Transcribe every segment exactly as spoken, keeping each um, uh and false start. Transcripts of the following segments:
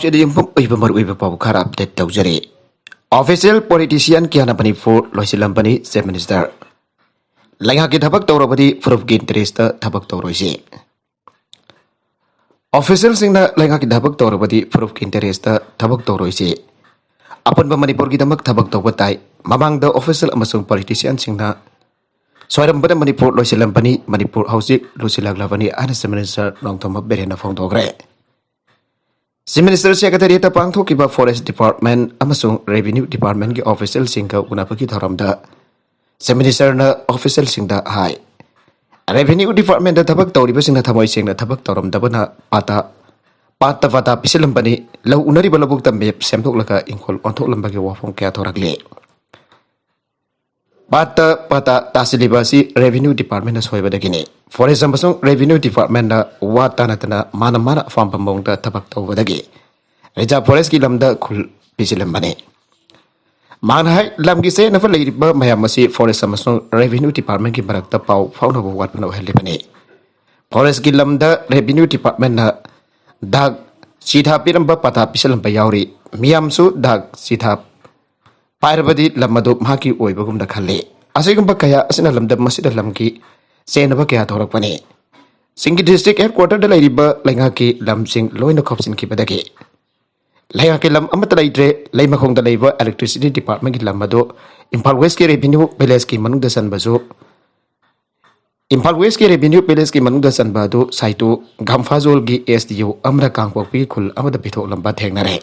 ꯁꯤꯗ ꯌꯨꯝꯐꯝ ꯑꯣꯏꯕ ꯃꯔꯨꯑꯣꯏꯕ ꯄꯥꯎ ꯈꯔ ꯑꯞꯗꯦꯠ ꯇꯧꯖꯔꯤ꯫ ꯑꯣꯐꯤꯁꯤꯌꯦꯜ ꯄꯣꯂꯤꯇꯤꯁꯤꯌꯥꯟ ꯀꯌꯥꯅ ꯃꯅꯤꯄꯨꯔ ꯂꯣꯏꯁꯤꯜꯂꯝꯕꯅꯤ, ꯆꯤꯐ ꯃꯤꯅꯤꯁꯇꯔ꯫ ꯂꯩꯉꯥꯛꯀꯤ ꯊꯕꯛ ꯇꯧꯔꯕꯗꯤ ꯐꯨꯔꯨꯞꯀꯤ ꯏꯟꯇꯔꯦꯁꯇ ꯊꯕꯛ ꯇꯧꯔꯣꯏꯁꯤ꯫ ꯑꯣꯐꯤꯁꯤꯌꯦꯜꯁꯤꯡꯅ ꯂꯩꯉꯥꯛꯀꯤ ꯊꯕꯛ ꯇꯧꯔꯕꯗꯤ ꯐꯨꯔꯨꯞꯀꯤ ꯏꯟꯇꯔꯦꯁꯇ ꯊꯕꯛ ꯇꯧꯔꯣꯏꯁꯤ꯫ ꯑꯄꯨꯟꯕ ꯃꯅꯤꯄꯨꯔꯒꯤꯗꯃꯛ ꯊꯕꯛ ꯇꯧꯕ ꯇꯥꯏ꯫ ꯃꯃꯥꯡꯗ ꯑꯣꯐꯤꯁꯤꯌꯦꯜ ꯑꯃꯁꯨꯡ ꯄꯣꯂꯤꯇꯤꯁꯤꯌꯥꯟꯁꯤꯡꯅ ꯁꯣꯏꯔꯝꯕꯗ ꯃꯅꯤꯄꯨꯔ ꯂꯣꯏꯁꯤꯜꯂꯝꯕꯅꯤ, ꯃꯅꯤꯄꯨꯔ ꯍꯧꯖꯤꯛ ꯂꯣꯏꯁꯤꯜꯂꯛꯂꯕꯅꯤ ꯍꯥꯏꯅ ꯆꯤꯐ ꯃꯤꯅꯤꯁꯇꯔ ꯅꯣꯡꯊꯣꯝꯕꯝ ꯕꯤꯔꯦꯟꯅ ꯐꯣꯡꯗꯣꯛꯈ꯭ꯔꯦ꯫ ꯆꯤꯐ ꯃꯤꯅꯤꯁꯇꯔ ꯁꯦꯀ꯭ꯔꯦꯇꯦꯔꯤꯌꯦꯠꯇ ꯄꯥꯡꯊꯣꯛꯈꯤꯕ ꯐꯣꯔꯦꯁ ꯗꯤꯄꯥꯔꯠꯃꯦꯟ ꯑꯃꯁꯨꯡ ꯔꯦꯚꯤꯅ꯭ꯌꯨ ꯗꯤꯄꯥꯔꯠꯃꯦꯟꯒꯤ ꯑꯣꯐꯤꯁꯤꯌꯦꯜꯁꯤꯡꯒ ꯎꯅꯕꯒꯤ ꯊꯧꯔꯝꯗ ꯆꯤꯐ ꯃꯤꯅꯤꯁꯇꯔꯅ ꯑꯣꯐꯤꯁꯤꯌꯦꯜꯁꯤꯡꯗ ꯍꯥꯏ, ꯔꯦꯚꯤꯅ꯭ꯌꯨ ꯗꯤꯄꯥꯔꯠꯃꯦꯟꯗ ꯊꯕꯛ ꯇꯧꯔꯤꯕꯁꯤꯡꯅ ꯊꯃꯣꯏ ꯁꯦꯡꯅ ꯊꯕꯛ ꯇꯧꯔꯝꯗꯕꯅ ꯄꯥꯇꯥ, ꯄꯥꯠꯇ ꯄꯥꯇꯥ ꯄꯤꯁꯤꯜꯂꯝꯕꯅꯤ, ꯂꯧ ꯎꯅꯔꯤꯕ ꯂꯧꯕꯨꯛꯇ ꯃꯦꯞ ꯁꯦꯝꯗꯣꯛꯂꯒ ꯏꯪꯈꯣꯜ ꯑꯣꯟꯊꯣꯛꯂꯝꯕꯒꯤ ꯋꯥꯐꯝ ꯀꯌꯥ ꯊꯣꯔꯛꯂꯤ꯫ ꯄꯥꯠꯇ ꯄꯥꯇꯥ ꯇꯥꯁꯤꯜꯂꯤꯕ ꯑꯁꯤ ꯔꯦꯚꯤꯅ꯭ꯌꯨ ꯗꯤꯄꯥꯔꯠꯃꯦꯟꯅ ꯁꯣꯏꯕꯗꯒꯤꯅꯤ꯫ ꯐꯣꯔꯦꯁ ꯑꯃꯁꯨꯡ ꯔꯦꯚꯤꯅ꯭ꯌꯨ ꯗꯤꯄꯥꯔꯠꯃꯦꯟꯅ ꯋꯥ ꯇꯥꯅꯗꯅ ꯃꯥꯅ ꯃꯥꯅ ꯑꯄꯥꯝꯕ ꯃꯑꯣꯡꯗ ꯊꯕꯛ ꯇꯧꯕꯗꯒꯤ ꯔꯤꯖꯥꯔꯚ ꯐꯣꯔꯦꯁꯀꯤ ꯂꯝꯗ ꯈꯨꯜ ꯄꯤꯁꯤꯜꯂꯝꯕꯅꯤ꯫ ꯃꯥꯅ ꯍꯥꯏ, ꯂꯝꯒꯤ ꯆꯌꯦꯠꯅꯕ ꯂꯩꯔꯤꯕ ꯃꯌꯥꯝ ꯑꯁꯤ ꯐꯣꯔꯦꯁ ꯑꯃꯁꯨꯡ ꯔꯦꯚꯤꯅ꯭ꯌꯨ ꯗꯤꯄꯥꯔꯠꯃꯦꯟꯒꯤ ꯃꯔꯛꯇ ꯄꯥꯎ ꯐꯥꯎꯅꯕ ꯋꯥꯠꯄꯅ ꯑꯣꯏꯍꯜꯂꯤꯕꯅꯤ꯫ ꯐꯣꯔꯦꯁꯀꯤ ꯂꯝꯗ ꯔꯦꯚꯤꯅ꯭ꯌꯨ ꯗꯤꯄꯥꯔꯠꯃꯦꯟꯅ ꯗꯥꯛ ꯆꯤꯊꯥ ꯄꯤꯔꯝꯕ ꯄꯥꯇꯥ ꯄꯤꯁꯤꯜꯂꯝꯕ ꯌꯥꯎꯔꯤ꯫ ꯃꯤꯌꯥꯝꯁꯨ ꯗꯥꯛ ꯆꯤꯊꯥ ꯄꯥꯏꯔꯕꯗꯤ ꯂꯝ ꯑꯗꯨ ꯃꯍꯥꯛꯀꯤ ꯑꯣꯏꯕꯒꯨꯝꯅ ꯈꯜꯂꯤ꯫ ꯑꯁꯤꯒꯨꯝꯕ ꯀꯌꯥ ꯑꯁꯤꯅ ꯂꯝꯗꯝ ꯑꯁꯤꯗ ꯂꯝꯒꯤ ꯆꯦꯟꯅꯕ ꯀꯌꯥ ꯊꯣꯔꯛꯄꯅꯤ꯫ ꯆꯤꯡꯒꯤ ꯗꯤꯁꯇ꯭ꯔꯤꯛ ꯍꯦꯗꯀ꯭ꯋꯥꯇꯔꯗ ꯂꯩꯔꯤꯕ ꯂꯩꯉꯥꯛꯀꯤ ꯂꯝꯁꯤꯡ ꯂꯣꯏꯅ ꯈꯣꯞꯆꯤꯟꯈꯤꯕꯗꯒꯤ ꯂꯩꯉꯥꯛꯀꯤ ꯂꯝ ꯑꯃꯠꯇ ꯂꯩꯇ꯭ꯔꯦ꯫ ꯂꯩꯃꯈꯣꯡꯗ ꯂꯩꯕ ꯏꯂꯦꯛꯇ꯭ꯔꯤꯁꯤꯇꯤ ꯗꯤꯄꯥꯔꯠꯃꯦꯟꯒꯤ ꯂꯝ ꯑꯗꯨ ꯏꯝꯐꯥꯜ ꯋꯦꯁꯀꯤ ꯔꯦꯚꯤꯅ꯭ꯌꯨ ꯚꯤꯂꯦꯖꯀꯤ ꯃꯅꯨꯡꯗ ꯆꯟꯕꯁꯨ, ꯏꯝꯐꯥꯜ ꯋꯦꯁꯀꯤ ꯔꯦꯚꯤꯅ꯭ꯌꯨ ꯚꯤꯂꯦꯖꯀꯤ ꯃꯅꯨꯡꯗ ꯆꯟꯕ ꯑꯗꯨ ꯁꯥꯏꯇꯣ ꯒꯥꯝꯐꯥꯖꯣꯜꯒꯤ ꯑꯦꯁ ꯗꯤ ꯑꯣ ꯑꯃꯅ ꯀꯥꯡꯄꯣꯛꯄꯤ ꯈꯨꯜ ꯑꯃꯗ ꯄꯤꯊꯣꯛꯂꯝꯕ ꯊꯦꯡꯅꯔꯦ꯫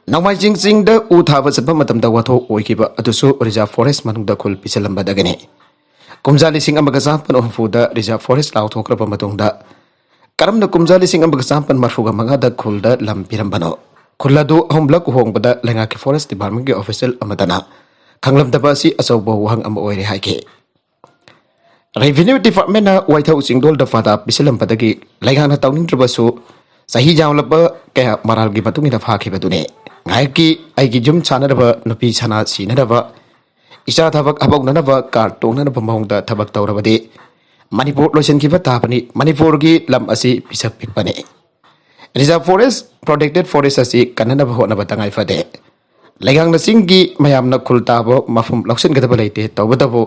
ꯅꯣꯡꯃꯥꯏꯖꯤꯡ ꯆꯤꯡꯗ ꯎ ꯊꯥꯕ ꯆꯠꯄ ꯃꯇꯝꯗ ꯋꯥꯊꯣꯛ ꯑꯣꯏꯈꯤꯕ ꯑꯗꯨꯁꯨ ꯔꯤꯖꯥꯔꯚ ꯐꯣꯔꯦꯁ ꯃꯅꯨꯡꯗ ꯈꯨꯜ ꯄꯤꯁꯤꯜꯂꯝꯕꯗꯒꯤꯅꯤ꯫ ꯀꯨꯝꯖꯥ ꯂꯤꯁꯤꯡ ꯑꯃꯒ ꯆꯥꯃꯥꯄꯟ ꯍꯨꯝꯐꯨꯗ ꯔꯤꯖꯥꯔꯚ ꯐꯣꯔꯦꯁ ꯂꯥꯎꯊꯣꯛꯈ꯭ꯔꯕ ꯃꯇꯨꯡꯗ ꯀꯔꯝꯅ ꯀꯨꯝꯖꯥ ꯂꯤꯁꯤꯡ ꯑꯃꯒ ꯆꯥꯃꯥꯄꯟ ꯃꯔꯐꯨꯒ ꯃꯉꯥꯗ ꯈꯨꯜꯗ ꯂꯝ ꯄꯤꯔꯝꯕꯅꯣ? ꯈꯨꯜ ꯑꯗꯨ ꯑꯍꯨꯝꯂꯛ ꯍꯣꯡꯕꯗ ꯂꯩꯉꯥꯛꯀꯤ ꯐꯣꯔꯦꯁ ꯗꯤꯄꯥꯔꯠꯃꯦꯟꯒꯤ ꯑꯣꯐꯤꯁꯤꯌꯦꯜ ꯑꯃꯠꯇꯅ ꯈꯪꯂꯝꯗꯕ ꯑꯁꯤ ꯑꯆꯧꯕ ꯋꯥꯍꯪ ꯑꯃ ꯑꯣꯏꯔꯦ ꯍꯥꯏꯈꯤ꯫ ꯔꯦꯚꯤꯅ꯭ꯌꯨ ꯗꯤꯄꯥꯔꯠꯃꯦꯟꯅ ꯋꯥꯏꯊꯧ ꯆꯤꯡꯗꯣꯜꯗ ꯄꯥꯇꯥ ꯄꯤꯁꯤꯜꯂꯝꯕꯗꯒꯤ ꯂꯩꯉꯥꯛꯅ ꯇꯧꯅꯤꯡꯗ꯭ꯔꯕꯁꯨ ꯆꯍꯤ ꯌꯥꯝꯂꯕ ꯀꯌꯥ ꯃꯔꯥꯜꯒꯤ ꯃꯇꯨꯡ ꯏꯟꯅ ꯐꯥꯈꯤꯕꯗꯨꯅꯤ꯫ ꯉꯥꯏꯍꯥꯛꯀꯤ ꯑꯩꯒꯤ ꯌꯨꯝ ꯁꯥꯟꯅꯅꯕ, ꯅꯨꯄꯤ ꯁꯅꯥ ꯁꯤꯅꯅꯕ, ꯏꯆꯥ ꯊꯕꯛ ꯍꯥꯞꯍꯧꯅꯅꯕ, ꯀꯥꯔ ꯇꯣꯡꯅꯅꯕ ꯃꯑꯣꯡꯗ ꯊꯕꯛ ꯇꯧꯔꯕꯗꯤ ꯃꯅꯤꯄꯨꯔ ꯂꯣꯏꯁꯤꯟꯈꯤꯕ ꯇꯥꯕꯅꯤ꯫ ꯃꯅꯤꯄꯨꯔꯒꯤ ꯂꯝ ꯑꯁꯤ ꯄꯤꯁꯛ ꯄꯤꯛꯄꯅꯤ꯫ Reserve Forest, Protected Forest ꯑꯁꯤ ꯀꯟꯅꯅꯕ ꯍꯣꯠꯅꯕ ꯇꯉꯥꯏ ꯐꯗꯦ꯫ ꯂꯩꯉꯥꯛꯅ ꯆꯤꯡꯒꯤ ꯃꯌꯥꯝꯅ ꯈꯨꯜ ꯇꯥꯕ ꯃꯐꯝ ꯂꯧꯁꯤꯟꯒꯗꯕ ꯂꯩꯇꯦ꯫ ꯇꯧꯕꯇꯕꯨ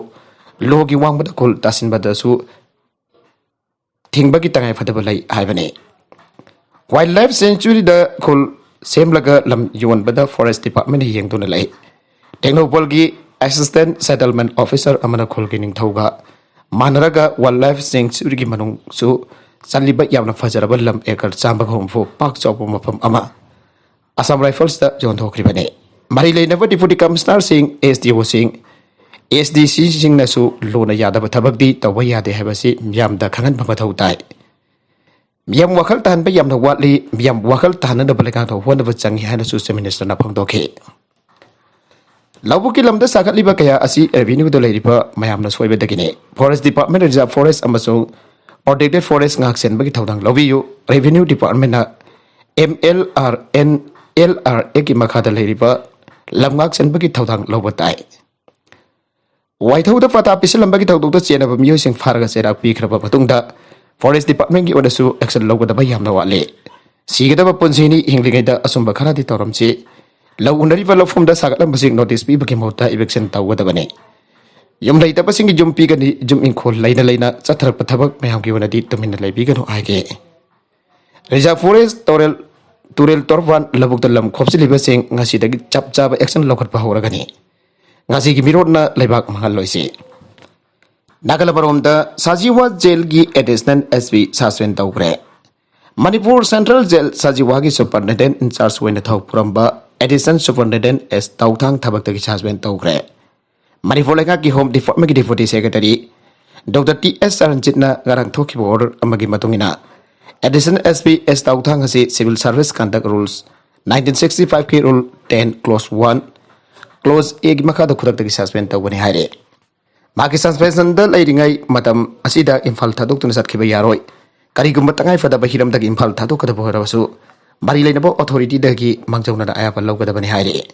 ꯂꯣꯒꯤ ꯋꯥꯡꯃꯗ ꯈꯨꯜ ꯇꯥꯁꯤꯟꯕꯗꯁꯨ ꯊꯤꯡꯕꯒꯤ ꯇꯉꯥꯏ ꯐꯗꯕ ꯂꯩ ꯍꯥꯏꯕꯅꯤ꯫ Wildlife Sanctuaryꯗ ꯈꯨꯜ ꯁꯦꯝꯂꯒ ꯂꯝ ꯌꯣꯟꯕꯗ Forest Departmentꯅ ꯌꯦꯡꯗꯨꯅ ꯂꯩ꯫ ꯇꯦꯡꯅꯧꯄꯜꯒꯤ Assistant Settlement Officer ꯑꯃꯅ ꯈꯨꯜꯒꯤ ꯅꯤꯡꯊꯧꯒ ꯃꯥꯟꯅꯔꯒ Wildlife Sanctuaryꯒꯤ ꯃꯅꯨꯡꯁꯨ ꯆꯜꯂꯤꯕ ꯌꯥꯝꯅ ꯐꯖꯔꯕ ꯂꯝ acre ꯆꯥꯝꯃꯒ ꯍꯨꯝꯐꯨ ꯄꯥꯛ ꯆꯥꯎꯕ ꯃꯐꯝ ꯑꯃ Assam Riflesꯇ ꯌꯣꯟꯊꯣꯛꯈ꯭ꯔꯤꯕꯅꯤ꯫ ꯃꯔꯤ ꯂꯩꯅꯕ Deputy Commissionerꯁꯤꯡ, SDOꯁꯤꯡ, SDCꯁꯤꯡꯅꯁꯨ ꯂꯣꯅ ꯌꯥꯗꯕ ꯊꯕꯛꯇꯤ ꯇꯧꯕ ꯌꯥꯗꯦ ꯍꯥꯏꯕꯁꯤ ꯃꯤꯌꯥꯝꯗ ꯈꯪꯍꯟꯕ ꯃꯊꯧ ꯇꯥꯏ꯫ ꯃꯤꯌꯥꯝ ꯋꯥꯈꯜ ꯇꯥꯍꯟꯕ ꯌꯥꯝꯅ ꯋꯥꯠꯂꯤ꯫ ꯃꯤꯌꯥꯝ ꯋꯥꯈꯜ ꯇꯥꯍꯟꯅꯕ ꯂꯩꯉꯥꯛꯅ ꯍꯣꯠꯅꯕ ꯆꯪꯏ ꯍꯥꯏꯅꯁꯨ Chief Ministerꯅ ꯐꯣꯡꯗꯣꯛꯈꯤ꯫ ꯂꯧꯕꯨꯛꯀꯤ ꯂꯝꯗ ꯁꯥꯒꯠꯂꯤꯕ ꯀꯌꯥ ꯑꯁꯤ revenueꯗ ꯂꯩꯔꯤꯕ ꯃꯌꯥꯝꯅ ꯁꯣꯏꯕꯗꯒꯤꯅꯤ꯫ Forest Department, Reserve Forest ꯑꯃꯁꯨꯡ Protected Forest ꯉꯥꯛꯁꯦꯟꯕꯒꯤ ꯊꯧꯗꯥꯡ ꯂꯧꯕꯤꯌꯨ꯫ Revenue Departmentꯅ MLR, NLRAꯒꯤ ꯃꯈꯥꯗ ꯂꯩꯔꯤꯕ ꯂꯝ ꯉꯥꯛꯁꯦꯟꯕꯒꯤ ꯊꯧꯗꯥꯡ ꯂꯧꯕ ꯇꯥꯏ꯫ ꯋꯥꯏꯊꯧꯗ ꯄꯇꯥ ꯄꯤꯁꯤꯜꯂꯝꯕꯒꯤ ꯊꯧꯗꯣꯛꯇ ꯆꯦꯟꯅꯕ ꯃꯤꯑꯣꯏꯁꯤꯡ ꯐꯥꯔꯒ ꯆꯩꯔꯥꯛ ꯄꯤꯈ꯭ꯔꯕ ꯃꯇꯨꯡꯗ Forest Departmentꯀꯤ ꯑꯣꯏꯅꯁꯨ action ꯂꯧꯒꯗꯕ ꯌꯥꯝꯅ ꯋꯥꯠꯂꯤ꯫ ꯁꯤꯒꯗꯕ ꯄꯨꯟꯁꯤꯅꯤ, ꯍꯤꯡꯂꯤꯉꯩꯗ ꯑꯁꯨꯝꯕ ꯈꯔꯗꯤ ꯇꯧꯔꯝꯁꯤ꯫ ꯂꯧ ꯎꯅꯔꯤꯕ ꯂꯧꯐꯝꯗ ꯁꯥꯒꯠꯂꯝꯕꯁꯤꯡ notice ꯄꯤꯕꯒꯤ ꯃꯍꯨꯠꯇ eviction ꯇꯧꯒꯗꯕꯅꯤ꯫ ꯌꯨꯝ ꯂꯩꯇꯕꯁꯤꯡꯒꯤ ꯌꯨꯝ ꯄꯤꯒꯅꯤ, ꯌꯨꯝ ꯏꯪꯈꯣꯜ ꯂꯩꯅ ꯂꯩꯅ ꯆꯠꯊꯔꯛꯄ ꯊꯕꯛ ꯃꯌꯥꯝꯒꯤ ꯑꯣꯏꯅꯗꯤ ꯇꯨꯃꯤꯟꯅ ꯂꯩꯕꯤꯒꯅꯨ ꯍꯥꯏꯒꯦ꯫ Reserve Forest, ꯇꯨꯔꯦꯜ, ꯇꯨꯔꯦꯜ ꯇꯣꯔꯕꯥꯟ ꯂꯧꯕꯨꯛꯇ ꯂꯝ ꯈꯣꯞꯆꯤꯜꯂꯤꯕꯁꯤꯡ ꯉꯁꯤꯗꯒꯤ ꯆꯞ ꯆꯥꯕ action ꯂꯧꯈꯠꯄ ꯍꯧꯔꯒꯅꯤ꯫ ꯉꯁꯤꯒꯤ ꯃꯤꯔꯣꯠꯅ ꯂꯩꯕꯥꯛ ꯃꯥꯡꯍꯜꯂꯣꯏꯁꯤ꯫ ꯅꯥꯒꯜ ꯑꯃꯔꯣꯝꯗ, ꯁꯥꯖꯤꯋꯥ ꯖꯦꯜꯒꯤ Additional SP suspend ꯇꯧꯈ꯭ꯔꯦ꯫ Manipur Central Jail ꯁꯥꯖꯤꯋꯥꯒꯤ Superintendent in charge ꯑꯣꯏꯅ ꯊꯧ ꯄꯨꯔꯝꯕ Additional Superintendent S ꯇꯥꯎꯊꯥꯡ ꯊꯕꯛꯇꯒꯤ suspend ꯇꯧꯈ꯭ꯔꯦ꯫ ꯃꯅꯤꯄꯨꯔ ꯂꯩꯉꯥꯛꯀꯤ Home Departmentꯀꯤ Deputy Secretary Doctor T S ꯆꯔꯟꯖꯤꯠꯅ ꯉꯔꯥꯡ ꯊꯣꯛꯈꯤꯕ order ꯑꯃꯒꯤ ꯃꯇꯨꯡ ꯏꯟꯅ, Additional SP S ꯇꯥꯎꯊꯥꯡ ꯑꯁꯤ Civil Service Conduct Rules nineteen sixty fiveꯀꯤ Rule ten, Clause one, Clause Aꯒꯤ ꯃꯈꯥꯗ ꯈꯨꯗꯛꯇꯒꯤ suspend ꯇꯧꯒꯅꯤ ꯍꯥꯏꯔꯦ꯫ ꯃꯍꯥꯛꯀꯤ suspensionꯗ ꯂꯩꯔꯤꯉꯩ ꯃꯇꯝ ꯑꯁꯤꯗ ꯏꯝꯐꯥꯜ ꯊꯥꯗꯣꯛꯇꯨꯅ ꯆꯠꯈꯤꯕ ꯌꯥꯔꯣꯏ꯫ ꯀꯔꯤꯒꯨꯝꯕ ꯇꯉꯥꯏ ꯐꯗꯕ ꯍꯤꯔꯝꯗꯒꯤ ꯏꯝꯐꯥꯜ ꯊꯥꯗꯣꯛꯀꯗꯕ ꯑꯣꯏꯔꯕꯁꯨ, ꯃꯔꯤ ꯂꯩꯅꯕ authorityꯗꯒꯤ ꯃꯥꯡꯖꯧꯅꯅ ꯑꯌꯥꯕ ꯂꯧꯒꯗꯕꯅꯤ ꯍꯥꯏꯔꯤ꯫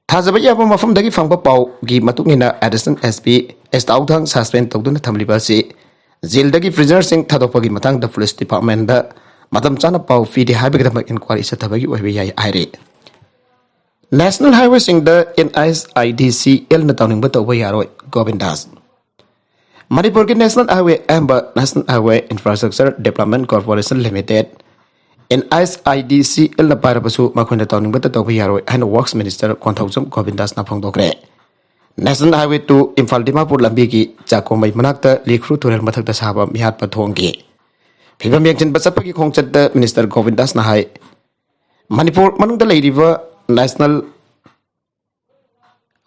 ꯊꯥꯖꯕ ꯌꯥꯕ ꯃꯐꯝꯗꯒꯤ ꯐꯪꯕ ꯄꯥꯎꯒꯤ ꯃꯇꯨꯡ ꯏꯟꯅ, Additional SP S ꯇꯥꯎꯊꯥꯡ suspend ꯇꯧꯗꯨꯅ ꯊꯝꯂꯤꯕ ꯑꯁꯤ ꯖꯦꯜꯗꯒꯤ prisonerꯁꯤꯡ ꯊꯥꯗꯣꯛꯄꯒꯤ ꯃꯇꯥꯡꯗ Police Departmentꯗ ꯃꯇꯝ ꯆꯥꯅ ꯄꯥꯎ ꯄꯤꯗꯦ ꯍꯥꯏꯕꯒꯤꯗꯃꯛ ꯏꯟꯀ꯭ꯋꯥꯔꯤ ꯆꯠꯊꯕꯒꯤ ꯑꯣꯏꯕ ꯌꯥꯏ ꯍꯥꯏꯔꯤ꯫ ꯅꯦꯁꯅꯦꯜ ꯍꯥꯏꯋꯦꯁꯤꯡꯗ NHIDCLꯅ ꯇꯧꯅꯤꯡꯕ ꯇꯧꯕ ꯌꯥꯔꯣꯏ, ꯒꯣꯕꯤꯟꯗꯥꯁ꯫ ꯃꯅꯤꯄꯨꯔꯒꯤ ꯅꯦꯁꯅꯦꯜ ꯍꯥꯏꯋꯦ ꯑꯌꯥꯝꯕ National Highway Infrastructure Development Corporation Limited, NHIDCLꯅ ꯄꯥꯏꯔꯕꯁꯨ ꯃꯈꯣꯏꯅ ꯇꯧꯅꯤꯡꯕꯇ ꯇꯧꯕ ꯌꯥꯔꯣꯏ ꯍꯥꯏꯅ ꯋꯔꯛꯁ ꯃꯤꯅꯤꯁꯇꯔ ꯀꯣꯟꯊꯧꯖꯝ ꯒꯣꯕꯤꯟꯗꯥꯁꯅ ꯐꯣꯡꯗꯣꯛꯈ꯭ꯔꯦ꯫ National highway two Imphal Dimapur ꯂꯝꯕꯤꯒꯤ ꯆꯥꯀꯣꯃꯩ ꯃꯅꯥꯛꯇ ꯂꯤꯈ꯭ꯔꯨ ꯇꯨꯔꯦꯜ ꯃꯊꯛꯇ ꯁꯥꯕ ꯃꯤꯍꯥꯠꯄ ꯊꯣꯡꯒꯤ ꯐꯤꯕꯝ ꯌꯦꯡꯁꯤꯟꯕ ꯆꯠꯄꯒꯤ ꯈꯣꯡꯆꯠꯇ ꯃꯤꯅꯤꯁꯇꯔ ꯒꯣꯕꯤꯟꯗꯥꯁꯅ ꯍꯥꯏ, ꯃꯅꯤꯄꯨꯔ ꯃꯅꯨꯡꯗ ꯂꯩꯔꯤꯕ ꯅꯦꯁꯅꯦꯜ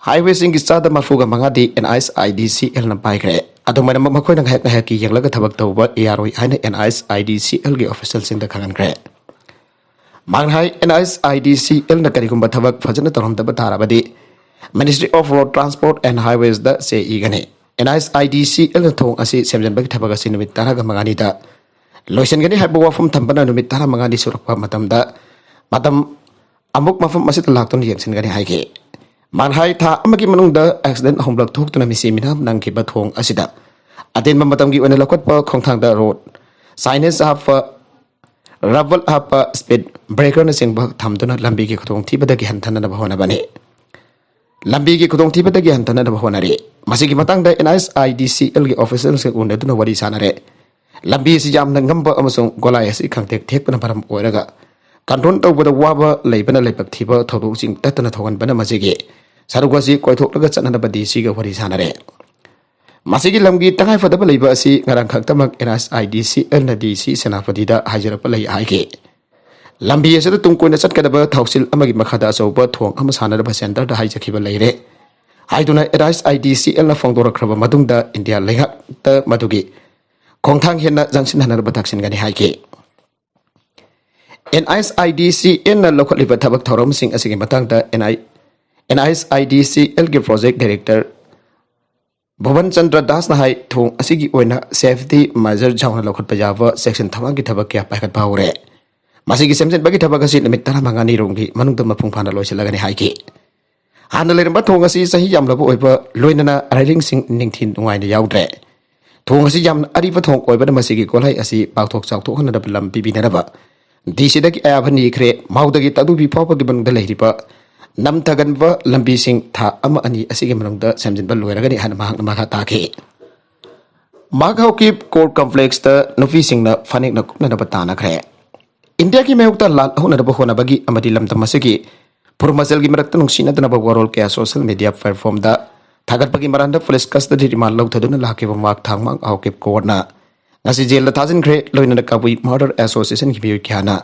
ꯍꯥꯏꯋꯦꯁꯤꯡꯒꯤ ꯆꯥꯗ ꯃꯔꯐꯨꯒ ꯃꯉꯥꯗꯤ NHIDCLꯅ ꯄꯥꯏꯈ꯭ꯔꯦ꯫ ꯑꯗꯨꯃꯥꯏꯅꯃꯛ ꯃꯈꯣꯏꯅ ꯉꯥꯏꯍꯥꯛ ꯉꯥꯏꯍꯥꯛꯀꯤ ꯌꯦꯡꯂꯒ ꯊꯕꯛ ꯇꯧꯕ ꯌꯥꯔꯣꯏ ꯍꯥꯏꯅ NHIDCLꯒꯤ ꯑꯣꯐꯤꯁꯤꯌꯦꯜꯁꯤꯡꯗ ꯈꯪꯍꯟꯈ꯭ꯔꯦ꯫ ꯃꯥꯅ ꯍꯥꯏ, NHIDCLꯅ ꯀꯔꯤꯒꯨꯝꯕ ꯊꯕꯛ ꯐꯖꯅ ꯇꯧꯔꯝꯗꯕ ꯇꯥꯔꯕꯗꯤ Ministry of Road Transport and Highwaysꯗ ꯆꯦ ꯏꯒꯅꯤ꯫ NHIDCLꯅ ꯊꯣꯡ ꯑꯁꯤ ꯁꯦꯝꯖꯤꯟꯕꯒꯤ ꯊꯕꯛ ꯑꯁꯤ ꯅꯨꯃꯤꯠ ꯇꯔꯥꯒ ꯃꯉꯥꯅꯤꯗ ꯂꯣꯏꯁꯤꯟꯒꯅꯤ ꯍꯥꯏꯕ ꯋꯥꯐꯝ ꯊꯝꯕꯅ ꯅꯨꯃꯤꯠ ꯇꯔꯥꯃꯉꯥꯅꯤ ꯁꯨꯔꯛꯄ ꯃꯇꯝꯗ ꯃꯇꯝ ꯑꯃꯨꯛ ꯃꯐꯝ ꯑꯁꯤꯗ ꯂꯥꯛꯇꯨꯅ ꯌꯦꯡꯁꯤꯟꯒꯅꯤ ꯍꯥꯏꯈꯤ꯫ ꯃꯥꯅ ꯍꯥꯏ, ꯊꯥ ꯑꯃꯒꯤ ꯃꯅꯨꯡꯗ ꯑꯦꯛꯁꯤꯗꯦꯟ ꯑꯍꯨꯝꯂꯛ ꯊꯣꯛꯇꯨꯅ ꯃꯤꯁꯤ ꯃꯤꯅꯥ ꯅꯪꯈꯤꯕ ꯊꯣꯡ ꯑꯁꯤꯗ ꯑꯇꯦꯟꯕ ꯃꯇꯝꯒꯤ ꯑꯣꯏꯅ ꯂꯧꯈꯠꯄ ꯈꯣꯡꯊꯥꯡꯗ ꯔꯣꯗ ꯁꯥꯏꯅꯦꯖ ꯍꯥꯞꯄ, ꯔꯕꯜ ꯍꯥꯞꯄ, ꯁ꯭ꯄꯤꯗ ꯕ꯭ꯔꯦꯀꯔꯅꯆꯤꯡꯕ ꯊꯝꯗꯨꯅ ꯂꯝꯕꯤꯒꯤ ꯈꯨꯗꯣꯡꯊꯤꯕꯗꯒꯤ ꯍꯟꯊꯅꯅꯕ ꯍꯣꯠꯅꯕꯅꯤ꯫ ꯂꯝꯕꯤꯒꯤ ꯈꯨꯗꯣꯡꯊꯤꯕꯗꯒꯤ ꯍꯟꯊꯅꯅꯕ ꯍꯣꯠꯅꯔꯤ꯫ ꯃꯁꯤꯒꯤ ꯃꯇꯥꯡꯗ NHIDCLꯒꯤ ꯑꯣꯐꯤꯁꯤꯌꯦꯜꯁꯤꯡ ꯎꯅꯗꯨꯅ ꯋꯥꯔꯤ ꯁꯥꯟꯅꯔꯦ꯫ ꯂꯝꯕꯤ ꯑꯁꯤ ꯌꯥꯝꯅ ꯉꯝꯕ ꯑꯃꯁꯨꯡ ꯒꯣꯂꯥꯏ ꯑꯁꯤ ꯈꯪꯇꯦꯛ ꯊꯦꯛꯄꯅ ꯃꯔꯝ ꯑꯣꯏꯔꯒ ꯀꯟꯇ꯭ꯔꯣꯜ ꯇꯧꯕꯗ ꯋꯥꯕ ꯂꯩꯕꯅ ꯂꯥꯏꯕꯛ ꯊꯤꯕ ꯊꯧꯗꯣꯛꯁꯤꯡ ꯇꯠꯇꯅ ꯊꯣꯛꯍꯟꯕꯅ ꯃꯁꯤꯒꯤ ꯁꯔꯨꯛ ꯑꯁꯤ ꯀꯣꯏꯊꯣꯛꯂꯒ ꯆꯠꯅꯅꯕ DCꯒ ꯋꯥꯔꯤ ꯁꯥꯟꯅꯔꯦ꯫ ꯃꯁꯤꯒꯤ ꯂꯝꯒꯤ ꯇꯉꯥꯏꯐꯗꯕ ꯂꯩꯕ ꯑꯁꯤ ꯉꯔꯥꯡ ꯈꯛꯇꯃꯛ NHIDCLꯅ DC ꯁꯦꯅꯥꯄꯇꯤꯗ ꯍꯥꯏꯖꯔꯛꯄ ꯂꯩ ꯍꯥꯏꯈꯤ꯫ ꯂꯝꯕꯤ ꯑꯁꯤꯗ ꯇꯨꯡ ꯀꯣꯏꯅ ꯆꯠꯀꯗꯕ ꯊꯧꯁꯤꯜ ꯑꯃꯒꯤ ꯃꯈꯥꯗ ꯑꯆꯧꯕ ꯊꯣꯡ ꯑꯃ ꯁꯥꯟꯅꯅꯕ ꯁꯦꯟꯇꯔꯗ ꯍꯥꯏꯖꯈꯤꯕ ꯂꯩꯔꯦ ꯍꯥꯏꯗꯨꯅ NHIDCLꯅ ꯐꯣꯡꯗꯣꯔꯛꯈ꯭ꯔꯕ ꯃꯇꯨꯡꯗ ꯏꯟꯗꯤꯌꯥ ꯂꯩꯉꯥꯛꯇ ꯃꯗꯨꯒꯤ ꯈꯣꯡꯊꯥꯡ ꯍꯦꯟꯅ ꯆꯪꯁꯤꯟꯍꯟꯅꯕ ꯇꯛꯁꯤꯟꯒꯅꯤ ꯍꯥꯏꯈꯤ꯫ NHIDCLꯅ ꯂꯧꯈꯠꯂꯤꯕ ꯊꯕꯛ ꯊꯧꯔꯝꯁꯤꯡ ꯑꯁꯤꯒꯤ ꯃꯇꯥꯡꯗ NI, NHIDCLꯒꯤ project director Bhuban Chandra ꯗꯥꯁꯅ ꯍꯥꯏ, ꯊꯣꯡ ꯑꯁꯤꯒꯤ ꯑꯣꯏꯅ safety measure ꯌꯥꯎꯅ ꯂꯧꯈꯠꯄ ꯌꯥꯕ ꯆꯦꯛꯁꯤꯟ ꯊꯧꯔꯥꯡꯒꯤ ꯊꯕꯛ ꯀꯌꯥ ꯄꯥꯏꯈꯠꯄ ꯍꯧꯔꯦ꯫ ꯃꯁꯤꯒꯤ ꯁꯦꯝꯖꯤꯟꯕꯒꯤ ꯊꯕꯛ ꯑꯁꯤ ꯅꯨꯃꯤꯠ ꯇꯔꯥꯃꯉꯥꯅꯤꯔꯣꯝꯒꯤ ꯃꯅꯨꯡꯗ ꯃꯄꯨꯡ ꯐꯥꯅ ꯂꯣꯏꯁꯤꯜꯂꯒꯅꯤ ꯍꯥꯏꯈꯤ꯫ ꯍꯥꯟꯅ ꯂꯩꯔꯝꯕ ꯊꯣꯡ ꯑꯁꯤ ꯆꯍꯤ ꯌꯥꯝꯂꯕ ꯑꯣꯏꯕ ꯂꯣꯏꯅꯅ ꯔꯥꯏꯔꯤꯡꯁꯤꯡ ꯅꯤꯡꯊꯤ ꯅꯨꯡꯉꯥꯏꯅ ꯌꯥꯎꯗ꯭ꯔꯦ꯫ ꯊꯣꯡ ꯑꯁꯤ ꯌꯥꯝꯅ ꯑꯔꯤꯕ ꯊꯣꯡ ꯑꯣꯏꯕꯅ ꯃꯁꯤꯒꯤ ꯒꯣꯂꯥꯏ ꯑꯁꯤ ꯄꯥꯛꯊꯣꯛ ꯆꯥꯎꯊꯣꯛꯍꯟꯅꯕ ꯂꯝ ꯄꯤꯕꯤꯅꯅꯕ ꯗꯤ ꯁꯤꯗꯒꯤ ꯑꯌꯥꯕ ꯅꯤꯈ꯭ꯔꯦ꯫ ꯃꯥꯎꯗꯒꯤ ꯇꯥꯗꯨꯕꯤ ꯐꯥꯎꯕꯒꯤ ꯃꯅꯨꯡꯗ ꯂꯩꯔꯤꯕ ꯅꯝꯊꯒꯟꯕ ꯂꯝꯕꯤꯁꯤꯡ ꯊꯥ ꯑꯃ ꯑꯅꯤ ꯑꯁꯤꯒꯤ ꯃꯅꯨꯡꯗ ꯁꯦꯝꯖꯤꯟꯕ ꯂꯣꯏꯔꯒꯅꯤ ꯍꯥꯏꯅ ꯃꯍꯥꯛꯅ ꯃꯈꯥ ꯇꯥꯈꯤ꯫ ꯃꯥꯒ ꯍꯧꯀꯤꯞ ꯀꯣꯔꯠ ꯀꯝꯄ꯭ꯂꯦꯛꯁꯇ ꯅꯨꯄꯤꯁꯤꯡꯅ ꯐꯅꯦꯛꯅ ꯀꯨꯞꯅꯅꯕ ꯇꯥꯟꯅꯈ꯭ꯔꯦ꯫ ꯏꯟꯗꯤꯌꯥꯒꯤ ꯃꯥꯌꯣꯛꯇ ꯂꯥꯟ ꯍꯧꯅꯅꯕ ꯍꯣꯠꯅꯕꯒꯤ ꯑꯃꯗꯤ ꯂꯝꯗꯝ ꯑꯁꯤꯒꯤ ꯐꯨꯔꯨꯝ ꯃꯆꯜꯒꯤ ꯃꯔꯛꯇ ꯅꯨꯡꯁꯤꯅꯗꯅꯕ ꯋꯥꯔꯣꯜ ꯀꯌꯥ ꯁꯣꯁꯤꯌꯦꯜ ꯃꯤꯗꯤꯌꯥ ꯄ꯭ꯂꯦꯠꯐꯣꯝꯗ ꯊꯥꯒꯠꯄꯒꯤ ꯃꯔꯥꯟꯗ ꯄꯨꯂꯤꯁ ꯀꯁꯇꯗꯤ ꯔꯤꯃꯥꯟ ꯂꯧꯊꯗꯨꯅ ꯂꯥꯛꯈꯤꯕ ꯃꯥꯛ ꯊꯥꯡꯃꯥꯡ ꯍꯧꯀꯤꯞ ꯀꯣꯔꯠꯅ ꯉꯁꯤ ꯖꯦꯜꯗ ꯊꯥꯖꯤꯟꯈ꯭ꯔꯦ꯫ ꯂꯣꯏꯅꯅ ꯀꯕꯨꯏ ꯃꯥꯔꯗꯔ ꯑꯦꯁꯣꯁꯤꯌꯦꯁꯟꯒꯤ ꯃꯤꯑꯣꯏ ꯀꯌꯥꯅ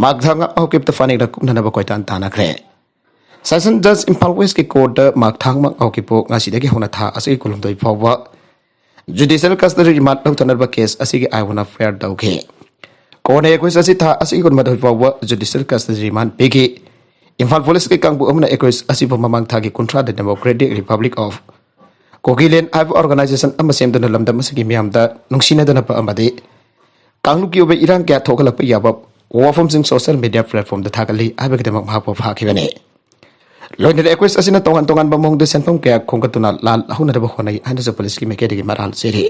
ꯃꯥꯛ ꯊꯥꯡꯃꯥꯡ ꯍꯧꯀꯤꯞꯇ ꯐꯅꯦꯛꯅ ꯀꯨꯞꯅꯅꯕ ꯀꯣꯏꯇꯥꯟ ꯇꯥꯟꯅꯈ꯭ꯔꯦ꯫ ꯁꯦꯁꯟ ꯖꯖ ꯏꯝꯐꯥꯜ ꯋꯦꯁꯀꯤ ꯀꯣꯔꯠꯇ ꯃꯥꯛ ꯊꯥꯡꯃꯥꯡ ꯍꯧꯀꯤꯞꯄꯨ ꯉꯁꯤꯗꯒꯤ ꯍꯧꯅ ꯊꯥ ꯑꯁꯤꯒꯤ ꯀꯨꯟꯍꯨꯝꯗꯣꯏ ꯐꯥꯎꯕ ꯖꯨꯗꯤꯁꯤꯌꯦꯜ ꯀꯁꯇꯗꯤ ꯔꯤꯃꯥꯟ ꯂꯧꯊꯅꯕ ꯀꯦꯁ ꯑꯁꯤꯒꯤ ꯑꯥꯏꯟ ꯑꯣꯏꯅ ꯐꯥꯏꯜ ꯇꯧꯈꯤ꯫ ꯀꯣꯔꯠꯅ ꯑꯦꯀ꯭ꯌꯨꯁ ꯑꯁꯤ ꯊꯥ ꯑꯁꯤꯒꯤ ꯀꯨꯟꯃꯥꯊꯣꯏ ꯐꯥꯎꯕ ꯖꯨꯗꯤꯁꯤꯌꯦꯜ ꯀꯁꯇꯗꯤ ꯔꯤꯃꯥꯟ ꯄꯤꯈꯤ꯫ ꯏꯝꯐꯥꯜ ꯄꯨꯂꯤꯁꯀꯤ ꯀꯥꯡꯕꯨ ꯑꯃꯅ ꯑꯦꯀ꯭ꯌꯨꯁ ꯑꯁꯤꯕꯨ ꯃꯃꯥꯡ ꯊꯥꯒꯤ ꯀꯨꯟꯊ꯭ꯔꯥꯗ ꯗꯦꯃꯣꯀ꯭ꯔꯦꯇꯤꯛ ꯔꯤꯄꯕ꯭ꯂꯤꯛ ꯑꯣꯐ ꯀꯨꯀꯤꯂꯦꯟ ꯍꯥꯏꯕ ꯑꯣꯔꯒꯅꯥꯏꯖꯦꯁꯟ ꯑꯃ ꯁꯦꯝꯗꯨꯅ ꯂꯝꯗꯝ ꯑꯁꯤꯒꯤ ꯃꯤꯌꯥꯝꯗ ꯅꯨꯡꯁꯤꯅꯗꯅꯕ ꯑꯃꯗꯤ ꯀꯥꯡꯂꯨꯞꯀꯤ ꯑꯣꯏꯕ ꯏꯔꯥꯡ ꯀꯌꯥ ꯊꯣꯛꯍꯜꯂꯛꯄ ꯌꯥꯕ ꯋꯥꯐꯝꯁꯤꯡ ꯁꯣꯁꯤꯌꯦꯜ ꯃꯤꯗꯤꯌꯥ ꯄ꯭ꯂꯦꯠꯐꯣꯝꯗ ꯊꯥꯒꯠꯂꯤ ꯍꯥꯏꯕꯒꯤꯗꯃꯛ ꯃꯍꯥꯛꯄꯨ ꯐꯥꯈꯤꯕꯅꯤ꯫ ꯂꯣꯏꯅꯅ ꯑꯦꯀ꯭ꯌꯨꯁ ꯑꯁꯤꯅ ꯇꯣꯉꯥꯟ ꯇꯣꯉꯥꯟꯕ ꯃꯑꯣꯡꯗ ꯁꯦꯟꯐꯝ ꯀꯌꯥ ꯈꯣꯝꯒꯠꯇꯨꯅ ꯂꯥꯜ ꯍꯧꯅꯅꯕ ꯍꯣꯠꯅꯩ ꯍꯥꯏꯅꯁꯨ ꯄꯨꯂꯤꯁꯀꯤ ꯃꯥꯏꯀꯩꯗꯒꯤ ꯃꯔꯥꯜ ꯆꯦꯔꯤ꯫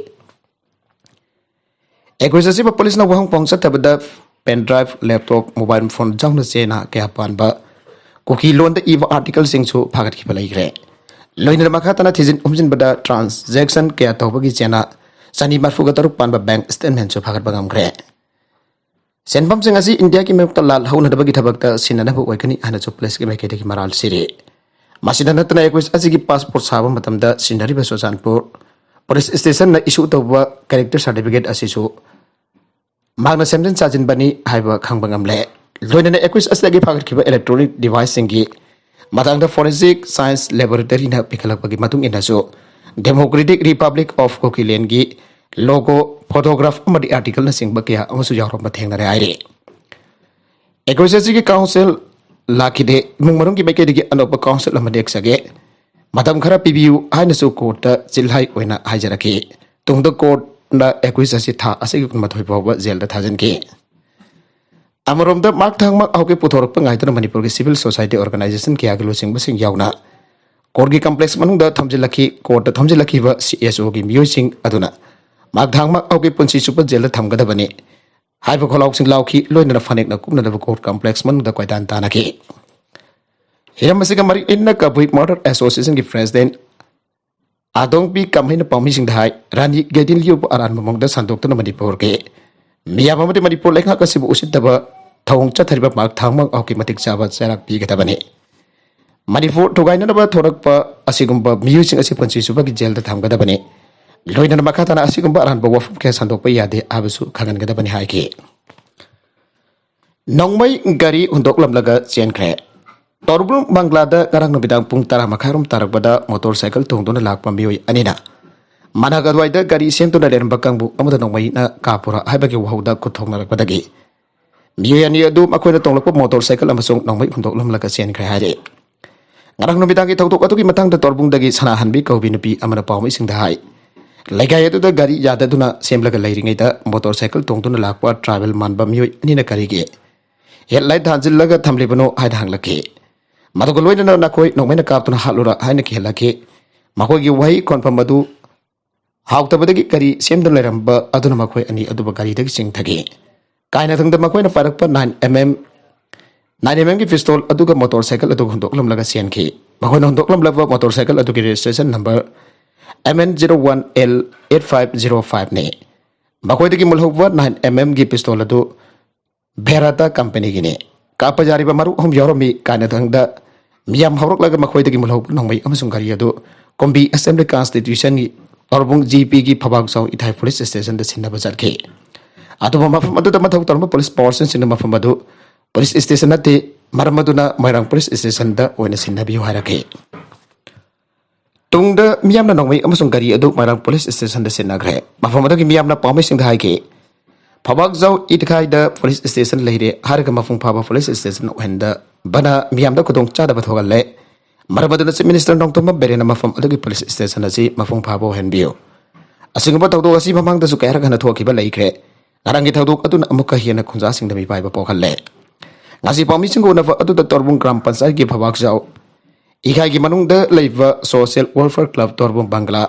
ꯑꯦꯀ꯭ꯌꯨꯁ ꯑꯁꯤꯕꯨ ꯄꯨꯂꯤꯁꯅ ꯋꯥꯍꯪ ꯄꯥꯎ ꯆꯠꯊꯕꯗ pen drive, laptop, mobile phone ꯌꯥꯎꯅ ꯆꯦꯅꯥ ꯀꯌꯥ ꯄꯥꯟꯕ ꯀꯨꯀꯤ ꯂꯣꯟꯗ ꯏꯕ ꯑꯥꯔꯇꯤꯀꯜꯁꯤꯡꯁꯨ ꯐꯥꯒꯠꯈꯤꯕ ꯂꯩꯈ꯭ꯔꯦ꯫ ꯂꯣꯏꯅꯅ ꯃꯈꯥ ꯇꯥꯅ ꯊꯤꯖꯤꯟ ꯍꯨꯝꯖꯤꯟꯕꯗ ꯇ꯭ꯔꯥꯟꯖꯦꯛꯁꯟ ꯀꯌꯥ ꯇꯧꯕꯒꯤ ꯆꯦꯅꯥ ꯆꯅꯤ ꯃꯔꯐꯨꯒ ꯇꯔꯨꯛ ꯄꯥꯟꯕ ꯕꯦꯡꯛ ꯁ꯭ꯇꯦꯠꯃꯦꯟꯁꯨ ꯐꯥꯒꯠꯄ ꯉꯝꯈ꯭ꯔꯦ꯫ ꯁꯦꯟꯐꯝꯁꯤꯡ ꯑꯁꯤ ꯏꯟꯗꯤꯌꯥꯒꯤ ꯃꯥꯌꯣꯛꯇ ꯂꯥꯜ ꯍꯧꯅꯅꯕꯒꯤ ꯊꯕꯛꯇ ꯁꯤꯖꯤꯟꯅꯅꯕ ꯑꯣꯏꯒꯅꯤ ꯍꯥꯏꯅꯁꯨ ꯄꯨꯂꯤꯁꯀꯤ ꯃꯥꯏꯀꯩꯗꯒꯤ ꯃꯔꯥꯜ ꯁꯤꯔꯤ꯫ ꯃꯁꯤꯗ ꯅꯠꯇꯅ ꯑꯦꯀ꯭ꯌꯨꯁ ꯑꯁꯤꯒꯤ ꯄꯥꯁꯄꯣꯔꯠ ꯁꯥꯕ ꯃꯇꯝꯗ ꯁꯤꯖꯤꯟꯅꯔꯤꯕ ꯆꯨꯔꯆꯥꯟꯄꯨꯔ ꯄꯨꯂꯤꯁ ꯁ꯭ꯇꯦꯁꯟꯅ ꯏꯁꯨ ꯇꯧꯕ ꯀꯦꯔꯦꯛꯇꯔ ꯁꯥꯔꯇꯤꯐꯤꯀꯦꯠ ꯑꯁꯤꯁꯨ ꯃꯍꯥꯛꯅ ꯁꯦꯝꯖꯤꯟ ꯁꯥꯖꯤꯟꯕꯅꯤ ꯍꯥꯏꯕ ꯈꯪꯕ ꯉꯝꯂꯦ꯫ ꯂꯣꯏꯅꯅ ꯑꯦꯀ꯭ꯌꯨꯁ ꯑꯁꯤꯗꯒꯤ ꯐꯥꯒꯠꯈꯤꯕ ꯏꯂꯦꯛꯇ꯭ꯔꯣꯅꯤꯛ ꯗꯤꯚꯥꯏꯁꯁꯤꯡꯒꯤ ꯃꯇꯥꯡꯗ ꯐꯣꯔꯦꯟꯁꯤꯛ ꯁꯥꯏꯟꯁ ꯂꯦꯕꯣꯔꯦꯇꯔꯤꯅ ꯄꯤꯈꯠꯂꯛꯄꯒꯤ ꯃꯇꯨꯡ ꯏꯟꯅꯁꯨ ꯗꯦꯃꯣꯀ꯭ꯔꯦꯇꯤꯛ ꯔꯤꯄꯕ꯭ꯂꯤꯛ ꯑꯣꯐ ꯀꯨꯀꯤꯂꯦꯟꯒꯤ ꯂꯣꯒꯣ, ꯐꯣꯇꯣꯒ꯭ꯔꯥꯐ ꯑꯃꯗꯤ ꯑꯥꯔꯇꯤꯀꯜꯅꯆꯤꯡꯕ ꯀꯌꯥ ꯑꯃꯁꯨ ꯌꯥꯎꯔꯝꯕ ꯊꯦꯡꯅꯔꯦ ꯍꯥꯏꯔꯤ꯫ ꯑꯦꯀ꯭ꯌꯨꯁ ꯑꯁꯤꯒꯤ ꯀꯥꯎꯟꯁꯤꯜ ꯂꯥꯛꯈꯤꯗꯦ꯫ ꯏꯃꯨꯡ ꯃꯅꯨꯡꯒꯤ ꯃꯥꯏꯀꯩꯗꯒꯤ ꯑꯅꯧꯕ ꯀꯥꯎꯟꯁꯤꯜ ꯑꯃ ꯅꯦꯛꯆꯒꯦ, ꯃꯇꯝ ꯈꯔ ꯄꯤꯕꯤꯌꯨ ꯍꯥꯏꯅꯁꯨ ꯀꯣꯔꯠꯇ ꯆꯤꯜꯍꯥꯏ ꯑꯣꯏꯅ ꯍꯥꯏꯖꯔꯛꯈꯤ꯫ ꯇꯨꯡꯗ ꯀꯣꯔꯠꯅ ꯑꯦꯀ꯭ꯌꯨꯁ ꯑꯁꯤ ꯊꯥ ꯑꯁꯤꯒꯤ ꯀꯨꯟꯃꯥꯊꯣꯏ ꯐꯥꯎꯕ ꯖꯦꯜꯗ ꯊꯥꯖꯤꯟꯈꯤ꯫ ꯑꯃꯔꯣꯝꯗ ꯃꯥꯛ ꯊꯥꯡꯃꯥꯡ ꯍꯧꯀꯤꯞ ꯄꯨꯊꯣꯔꯛꯄ ꯉꯥꯏꯗꯨꯅ ꯃꯅꯤꯄꯨꯔꯒꯤ ꯁꯤꯚꯤꯜ ꯁꯣꯁꯥꯏꯇꯤ ꯑꯣꯔꯒꯅꯥꯏꯖꯦꯁꯟ ꯀꯌꯥꯒꯤ ꯂꯨꯆꯤꯡꯕꯁꯤꯡ ꯌꯥꯎꯅ ꯀꯣꯔꯠꯀꯤ ꯀꯝꯄ꯭ꯂꯦꯛꯁ ꯃꯅꯨꯡꯗ ꯊꯝꯖꯤꯜꯂꯛꯈꯤ꯫ ꯀꯣꯔꯠꯇ ꯊꯝꯖꯤꯜꯂꯛꯈꯤꯕ ꯁꯤ ꯑꯦꯁ ꯑꯣꯒꯤ ꯃꯤꯑꯣꯏꯁꯤꯡ ꯑꯗꯨꯅ ꯃꯍꯥꯛ ꯊꯥꯡꯃꯛ ꯍꯧꯒꯤ ꯄꯨꯟꯁꯤ ꯆꯨꯞꯄ ꯖꯦꯜꯗ ꯊꯝꯒꯗꯕꯅꯤ ꯍꯥꯏꯕ ꯈꯣꯜꯂꯥꯎꯁꯤꯡ ꯂꯥꯎꯈꯤ꯫ ꯂꯣꯏꯅꯅ ꯐꯅꯦꯛꯅ ꯀꯨꯞꯅꯗꯕ ꯀꯣꯔꯠ ꯀꯝꯄ꯭ꯂꯦꯛꯁ ꯃꯅꯨꯡꯗ ꯀꯣꯏꯗꯥꯟ ꯇꯥꯟꯅꯈꯤ꯫ ꯍꯤꯔꯝ ꯑꯁꯤꯒ ꯃꯔꯤ ꯂꯩꯅꯅ ꯀꯕꯨꯏ ꯃꯔꯗꯔ ꯑꯦꯁꯣꯁꯤꯌꯦꯁꯟꯒꯤ ꯄ꯭ꯔꯦꯁꯤꯗꯦꯟꯠ ꯑꯥꯗꯣꯡꯄꯤ ꯀꯝꯍꯩꯅ ꯄꯥꯎꯃꯤꯁꯤꯡꯗ ꯍꯥꯏ, ꯔꯥꯅꯤ ꯒꯦꯗꯤꯟꯂꯤꯎꯕꯨ ꯑꯔꯥꯟꯕ ꯃꯑꯣꯡꯗ ꯁꯟꯗꯣꯛꯇꯨꯅ ꯃꯅꯤꯄꯨꯔꯒꯤ ꯃꯤꯌꯥꯝ ꯑꯃꯗꯤ ꯃꯅꯤꯄꯨꯔ ꯂꯩꯉꯥꯛ ꯑꯁꯤꯕꯨ ꯎꯁꯤꯠꯇꯕ ꯊꯧꯑꯣꯡ ꯆꯠꯊꯔꯤꯕ ꯃꯍꯥꯛ ꯊꯥꯡꯃꯛ ꯍꯧꯒꯤ ꯃꯇꯤꯛ ꯆꯥꯕ ꯆꯩꯔꯥꯛ ꯄꯤꯒꯗꯕꯅꯤ꯫ ꯃꯅꯤꯄꯨꯔ ꯊꯨꯒꯥꯏꯅꯅꯕ ꯊꯣꯔꯛꯄ ꯑꯁꯤꯒꯨꯝꯕ ꯃꯤꯑꯣꯏꯁꯤꯡ ꯑꯁꯤ ꯄꯨꯟꯁꯤ ꯆꯨꯞꯄꯒꯤ ꯖꯦꯜꯗ ꯊꯝꯒꯗꯕꯅꯤ꯫ ꯂꯣꯏꯅꯅ ꯃꯈꯥ ꯇꯥꯅ ꯑꯁꯤꯒꯨꯝꯕ ꯑꯔꯥꯟꯕ ꯋꯥꯐꯝ ꯀꯌꯥ ꯁꯟꯗꯣꯛꯄ ꯌꯥꯗꯦ ꯍꯥꯏꯕꯁꯨ ꯈꯪꯍꯟꯒꯗꯕꯅꯤ ꯍꯥꯏꯈꯤ꯫ ꯅꯣꯡꯃꯩ ꯒꯥꯔꯤ ꯍꯨꯟꯗꯣꯛꯂꯝꯂꯒ ꯆꯦꯟꯈ꯭ꯔꯦ꯫ ꯇꯧꯔꯕꯨꯡ ꯕꯪꯒ꯭ꯂꯥꯗ ꯉꯔꯥꯡ ꯅꯨꯃꯤꯗꯥꯡ ꯄꯨꯡ ꯇꯔꯥ ꯃꯈꯥꯏꯔꯣꯝ ꯇꯥꯔꯛꯄꯗ ꯃꯣꯇꯣꯔ ꯁꯥꯏꯀꯜ ꯇꯣꯡꯗꯨꯅ ꯂꯥꯛꯄ ꯃꯤꯑꯣꯏ ꯑꯅꯤꯅ ꯃꯅꯥꯛ ꯑꯗꯨꯋꯥꯏꯗ ꯒꯥꯔꯤ ꯁꯦꯝꯗꯨꯅ ꯂꯩꯔꯝꯕ ꯀꯥꯡꯕꯨ ꯑꯃꯗ ꯅꯣꯡꯃꯩꯅ ꯀꯥꯞꯄꯨꯔꯥ ꯍꯥꯏꯕꯒꯤ ꯋꯥꯍꯧꯗ ꯈꯨꯠ ꯊꯣꯛꯅꯔꯛꯄꯗꯒꯤ ꯃꯤꯑꯣꯏ ꯑꯅꯤ ꯑꯗꯨ ꯃꯈꯣꯏꯅ ꯇꯣꯡꯂꯛꯄ ꯃꯣꯇꯣꯔ ꯁꯥꯏꯀꯜ ꯑꯃꯁꯨꯡ ꯅꯣꯡꯃꯩ ꯍꯨꯟꯗꯣꯛꯂꯝꯂꯒ ꯆꯦꯟꯈ꯭ꯔꯦ ꯍꯥꯏꯔꯤ꯫ ꯉꯔꯥꯡ ꯅꯨꯃꯤꯗꯥꯡꯒꯤ ꯊꯧꯗꯣꯛ ꯑꯗꯨꯒꯤ ꯃꯇꯥꯡꯗ ꯇꯣꯔꯕꯨꯡꯗꯒꯤ ꯁꯅꯥꯍꯟꯕꯤ ꯀꯧꯕꯤ ꯅꯨꯄꯤ ꯑꯃꯅ ꯄꯥꯎꯃꯤꯁꯤꯡꯗ ꯍꯥꯏ, ꯂꯩꯀꯥꯏ ꯑꯗꯨꯗ ꯒꯥꯔꯤ ꯌꯥꯗꯗꯨꯅ ꯁꯦꯝꯂꯒ ꯂꯩꯔꯤꯉꯩꯗ ꯃꯣꯇꯣꯔ ꯁꯥꯏꯀꯜ ꯇꯣꯡꯗꯨꯅ ꯂꯥꯛꯄ ꯇ꯭ꯔꯥꯏꯕꯦꯜ ꯃꯥꯟꯕ ꯃꯤꯑꯣꯏ ꯑꯅꯤꯅ ꯒꯥꯔꯤꯒꯤ ꯍꯦꯗꯂꯥꯏꯠ ꯊꯥꯟꯖꯤꯜꯂꯒ ꯊꯝꯂꯤꯕꯅꯣ ꯍꯥꯏꯅ ꯍꯪꯂꯛꯈꯤ꯫ ꯃꯗꯨꯒ ꯂꯣꯏꯅꯅ ꯅꯈꯣꯏ ꯅꯣꯡꯃꯩꯅ ꯀꯥꯞꯇꯨꯅ ꯍꯥꯠꯂꯨꯔꯥ ꯍꯥꯏꯅ ꯀꯤꯍꯜꯂꯛꯈꯤ꯫ ꯃꯈꯣꯏꯒꯤ ꯋꯥꯍꯩ ꯈꯣꯟꯐꯝ ꯑꯗꯨ ꯍꯥꯎꯇꯕꯗꯒꯤ ꯒꯥꯔꯤ ꯁꯦꯝꯗꯨꯅ ꯂꯩꯔꯝꯕ ꯑꯗꯨꯅ ꯃꯈꯣꯏ ꯑꯅꯤ ꯑꯗꯨꯕꯨ ꯒꯥꯔꯤꯗꯒꯤ ꯆꯤꯡꯊꯈꯤ꯫ ꯀꯥꯏꯅꯊꯪꯗ ꯃꯈꯣꯏꯅ ꯄꯥꯏꯔꯛꯄ nine M M, nine M ꯑꯦꯝꯒꯤ ꯄꯤꯁꯇꯣꯜ ꯑꯗꯨꯒ ꯃꯣꯇꯣꯔ ꯁꯥꯏꯀꯜ ꯑꯗꯨ ꯍꯨꯟꯗꯣꯛꯂꯝꯂꯒ ꯆꯦꯟꯈꯤ꯫ ꯃꯈꯣꯏꯅ ꯍꯨꯟꯗꯣꯛꯂꯝꯂꯕ ꯃꯣꯇꯣꯔ ꯁꯥꯏꯀꯜ ꯑꯗꯨꯒꯤ registration number M N zero one L eight five zero five ꯅꯤ꯫ ꯃꯈꯣꯏꯗꯒꯤ ꯃꯨꯜꯍꯧꯕ ꯅꯥꯏꯟ ꯑꯦꯝ ꯑꯦꯝꯒꯤ ꯄꯤꯁꯇꯣꯜ ꯑꯗꯨ ꯚꯦꯔꯥꯇꯥ ꯀꯝꯄꯅꯤꯒꯤꯅꯤ꯫ ꯀꯥꯞꯄ ꯌꯥꯔꯤꯕ ꯃꯔꯨꯞ ꯑꯍꯨꯝ ꯌꯥꯎꯔꯝꯃꯤ꯫ ꯀꯥꯏꯅꯊꯪꯗ ꯃꯤꯌꯥꯝ ꯍꯧꯔꯛꯂꯒ ꯃꯈꯣꯏꯗꯒꯤ ꯃꯨꯜꯍꯧꯕ ꯅꯣꯡꯃꯩ ꯑꯃꯁꯨꯡ ꯒꯥꯔꯤ ꯑꯗꯨ ꯀꯨꯝꯕꯤ ꯑꯦꯁꯦꯝꯕ꯭ꯂꯤ ꯀꯟꯁꯇꯤꯇ꯭ꯌꯨꯁꯟꯒꯤ ꯇꯧꯔꯕꯨꯡ ꯖꯤ ꯄꯤꯒꯤ ꯐꯕꯥꯛꯆꯥꯎ ꯏꯊꯥꯏ ꯄꯨꯂꯤꯁ ꯁ꯭ꯇꯦꯁꯟꯗ ꯁꯤꯟꯅꯕ ꯆꯠꯈꯤ꯫ ꯑꯗꯨꯕꯨ ꯃꯐꯝ ꯑꯗꯨꯗ ꯃꯊꯧ ꯇꯧꯔꯝꯕ ꯄꯨꯂꯤꯁ ꯄꯥꯔꯁꯟꯁꯤꯡꯅ ꯃꯐꯝ ꯑꯗꯨ ꯄꯨꯂꯤꯁ ꯁ꯭ꯇꯦꯁꯟ ꯅꯠꯇꯦ, ꯃꯔꯝ ꯑꯗꯨꯅ ꯃꯣꯏꯔꯥꯡ ꯄꯨꯂꯤꯁ ꯁ꯭ꯇꯦꯁꯟꯗ ꯑꯣꯏꯅ ꯁꯤꯟꯅꯕꯤꯌꯨ ꯍꯥꯏꯔꯛꯈꯤ꯫ ꯇꯨꯡꯗ ꯃꯤꯌꯥꯝꯅ ꯅꯣꯡꯃꯩ ꯑꯃꯁꯨꯡ ꯒꯥꯔꯤ ꯑꯗꯨ ꯃꯣꯏꯔꯥꯡ ꯄꯨꯂꯤꯁ ꯁ꯭ꯇꯦꯁꯟꯗ ꯁꯤꯟꯅꯈ꯭ꯔꯦ꯫ ꯃꯐꯝ ꯑꯗꯨꯒꯤ ꯃꯤꯌꯥꯝꯅ ꯄꯥꯎꯃꯤꯁꯤꯡꯗ ꯍꯥꯏꯈꯤ, ꯐꯕꯥꯛꯖꯥꯎ ꯏꯗꯈꯥꯏꯗ ꯄꯨꯂꯤꯁ ꯁ꯭ꯇꯦꯁꯟ ꯂꯩꯔꯦ ꯍꯥꯏꯔꯒ ꯃꯄꯨꯡ ꯐꯥꯕ ꯄꯨꯂꯤꯁ ꯁ꯭ꯇꯦꯁꯟ ꯑꯣꯏꯍꯟꯗꯕꯅ ꯃꯤꯌꯥꯝꯗ ꯈꯨꯗꯣꯡ ꯆꯥꯗꯕ ꯊꯣꯛꯍꯜꯂꯦ꯫ ꯃꯔꯝ ꯑꯗꯨꯅ ꯆꯤꯐ ꯃꯤꯅꯤꯁꯇꯔ ꯅꯣꯡꯊꯣꯝꯕꯝ ꯕꯤꯔꯦꯟꯅ ꯃꯐꯝ ꯑꯗꯨꯒꯤ ꯄꯨꯂꯤꯁ ꯁ꯭ꯇꯦꯁꯟ ꯑꯁꯤ ꯃꯄꯨꯡ ꯐꯥꯕ ꯑꯣꯏꯍꯟꯕꯤꯌꯨ꯫ ꯑꯁꯤꯒꯨꯝꯕ ꯊꯧꯗꯣꯛ ꯑꯁꯤ ꯃꯃꯥꯡꯗꯁꯨ ꯀꯌꯥꯔꯛ ꯍꯟꯅ ꯊꯣꯛꯈꯤꯕ ꯂꯩꯈ꯭ꯔꯦ꯫ ꯉꯔꯥꯡꯒꯤ ꯊꯧꯗꯣꯛ ꯑꯗꯨꯅ ꯑꯃꯨꯛꯀ ꯍꯦꯟꯅ ꯈꯨꯟꯖꯥꯁꯤꯡꯗ ꯃꯤꯄꯥꯏꯕ ꯄꯣꯛꯍꯜꯂꯦ꯫ ꯉꯁꯤ ꯄꯥꯎꯃꯤꯁꯤꯡꯒ ꯎꯅꯕ ꯑꯗꯨꯗ ꯇꯣꯔꯕꯨꯡ ꯒ꯭ꯔꯥꯝ ꯄꯟꯆꯥꯌꯠꯀꯤ ꯐꯕꯥꯛꯆꯥꯎ ꯏꯀꯥꯏꯒꯤ ꯃꯅꯨꯡꯗ ꯂꯩꯕ Social Welfare Club ꯇꯣꯔꯕꯨꯡ Bangla,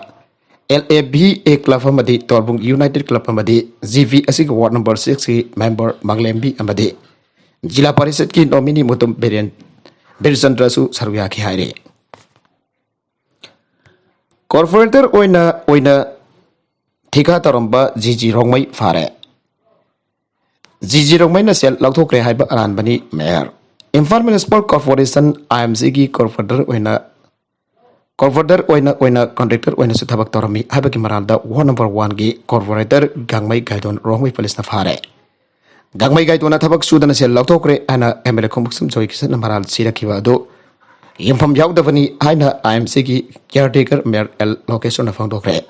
L A B A Club ꯑꯃꯗꯤ ꯇꯣꯔꯕꯨꯡ United Club ꯑꯃꯗꯤ G V ꯑꯁꯤꯒꯤ ward number six ꯀꯤ member ꯃꯪꯂꯦꯝꯕꯤ ꯑꯃꯗꯤ ꯖꯤꯂꯥ ꯄꯔꯤꯁꯠꯀꯤ nominee ꯃꯨꯇꯨꯝ ꯕꯤꯔꯦꯟ, ꯕꯤꯔꯆꯟꯗ꯭ꯔꯁꯨ ꯁꯔꯨꯛ ꯌꯥꯈꯤ ꯍꯥꯏꯔꯤ꯫ Corporator ꯑꯣꯏꯅ, ꯑꯣꯏꯅ ꯊꯤꯀꯥ ꯇꯧꯔꯝꯕ G G ꯔꯣꯡꯃꯩ ꯐꯥꯔꯦ꯫ G G ꯔꯣꯡꯃꯩꯅ ꯁꯦꯜ ꯂꯧꯊꯣꯛꯈ꯭ꯔꯦ ꯍꯥꯏꯕ ꯑꯔꯥꯟꯕꯅꯤ꯫ Mayor, Imphal Municipal Corporation, I M C ꯒꯤ corporator ꯑꯣꯏꯅ, corporator ꯑꯣꯏꯅ, ꯑꯣꯏꯅ contractor ꯑꯣꯏꯅꯁꯨ ꯊꯕꯛ ꯇꯧꯔꯝꯃꯤ ꯍꯥꯏꯕꯒꯤ ꯃꯔꯥꯜꯗ ward number one ꯒꯤ corporator ꯒꯥꯡꯃꯩ ꯒꯥꯏꯗꯣꯟ ꯔꯣꯡꯃꯩ police ꯅ ꯐꯥꯔꯦ꯫ ꯒꯥꯡꯃꯩ ꯒꯥꯏꯗꯣꯟꯅ ꯊꯕꯛ ꯁꯨꯗꯅ ꯁꯦꯜ ꯂꯧꯊꯣꯛꯈ꯭ꯔꯦ ꯍꯥꯏꯅ M L A ꯈꯣꯡꯎꯞꯁꯝ ꯖꯣꯏ ꯀꯤꯁꯟꯅ ꯃꯔꯥꯜ ꯁꯤꯔꯛꯈꯤꯕ ꯑꯗꯨ ꯌꯨꯝꯐꯝ ꯌꯥꯎꯗꯕꯅꯤ ꯍꯥꯏꯅ I M C ꯒꯤ caretaker Mayor L ꯂꯣꯀꯦꯁꯣꯔꯅ ꯐꯣꯡꯗꯣꯛꯈ꯭ꯔꯦ꯫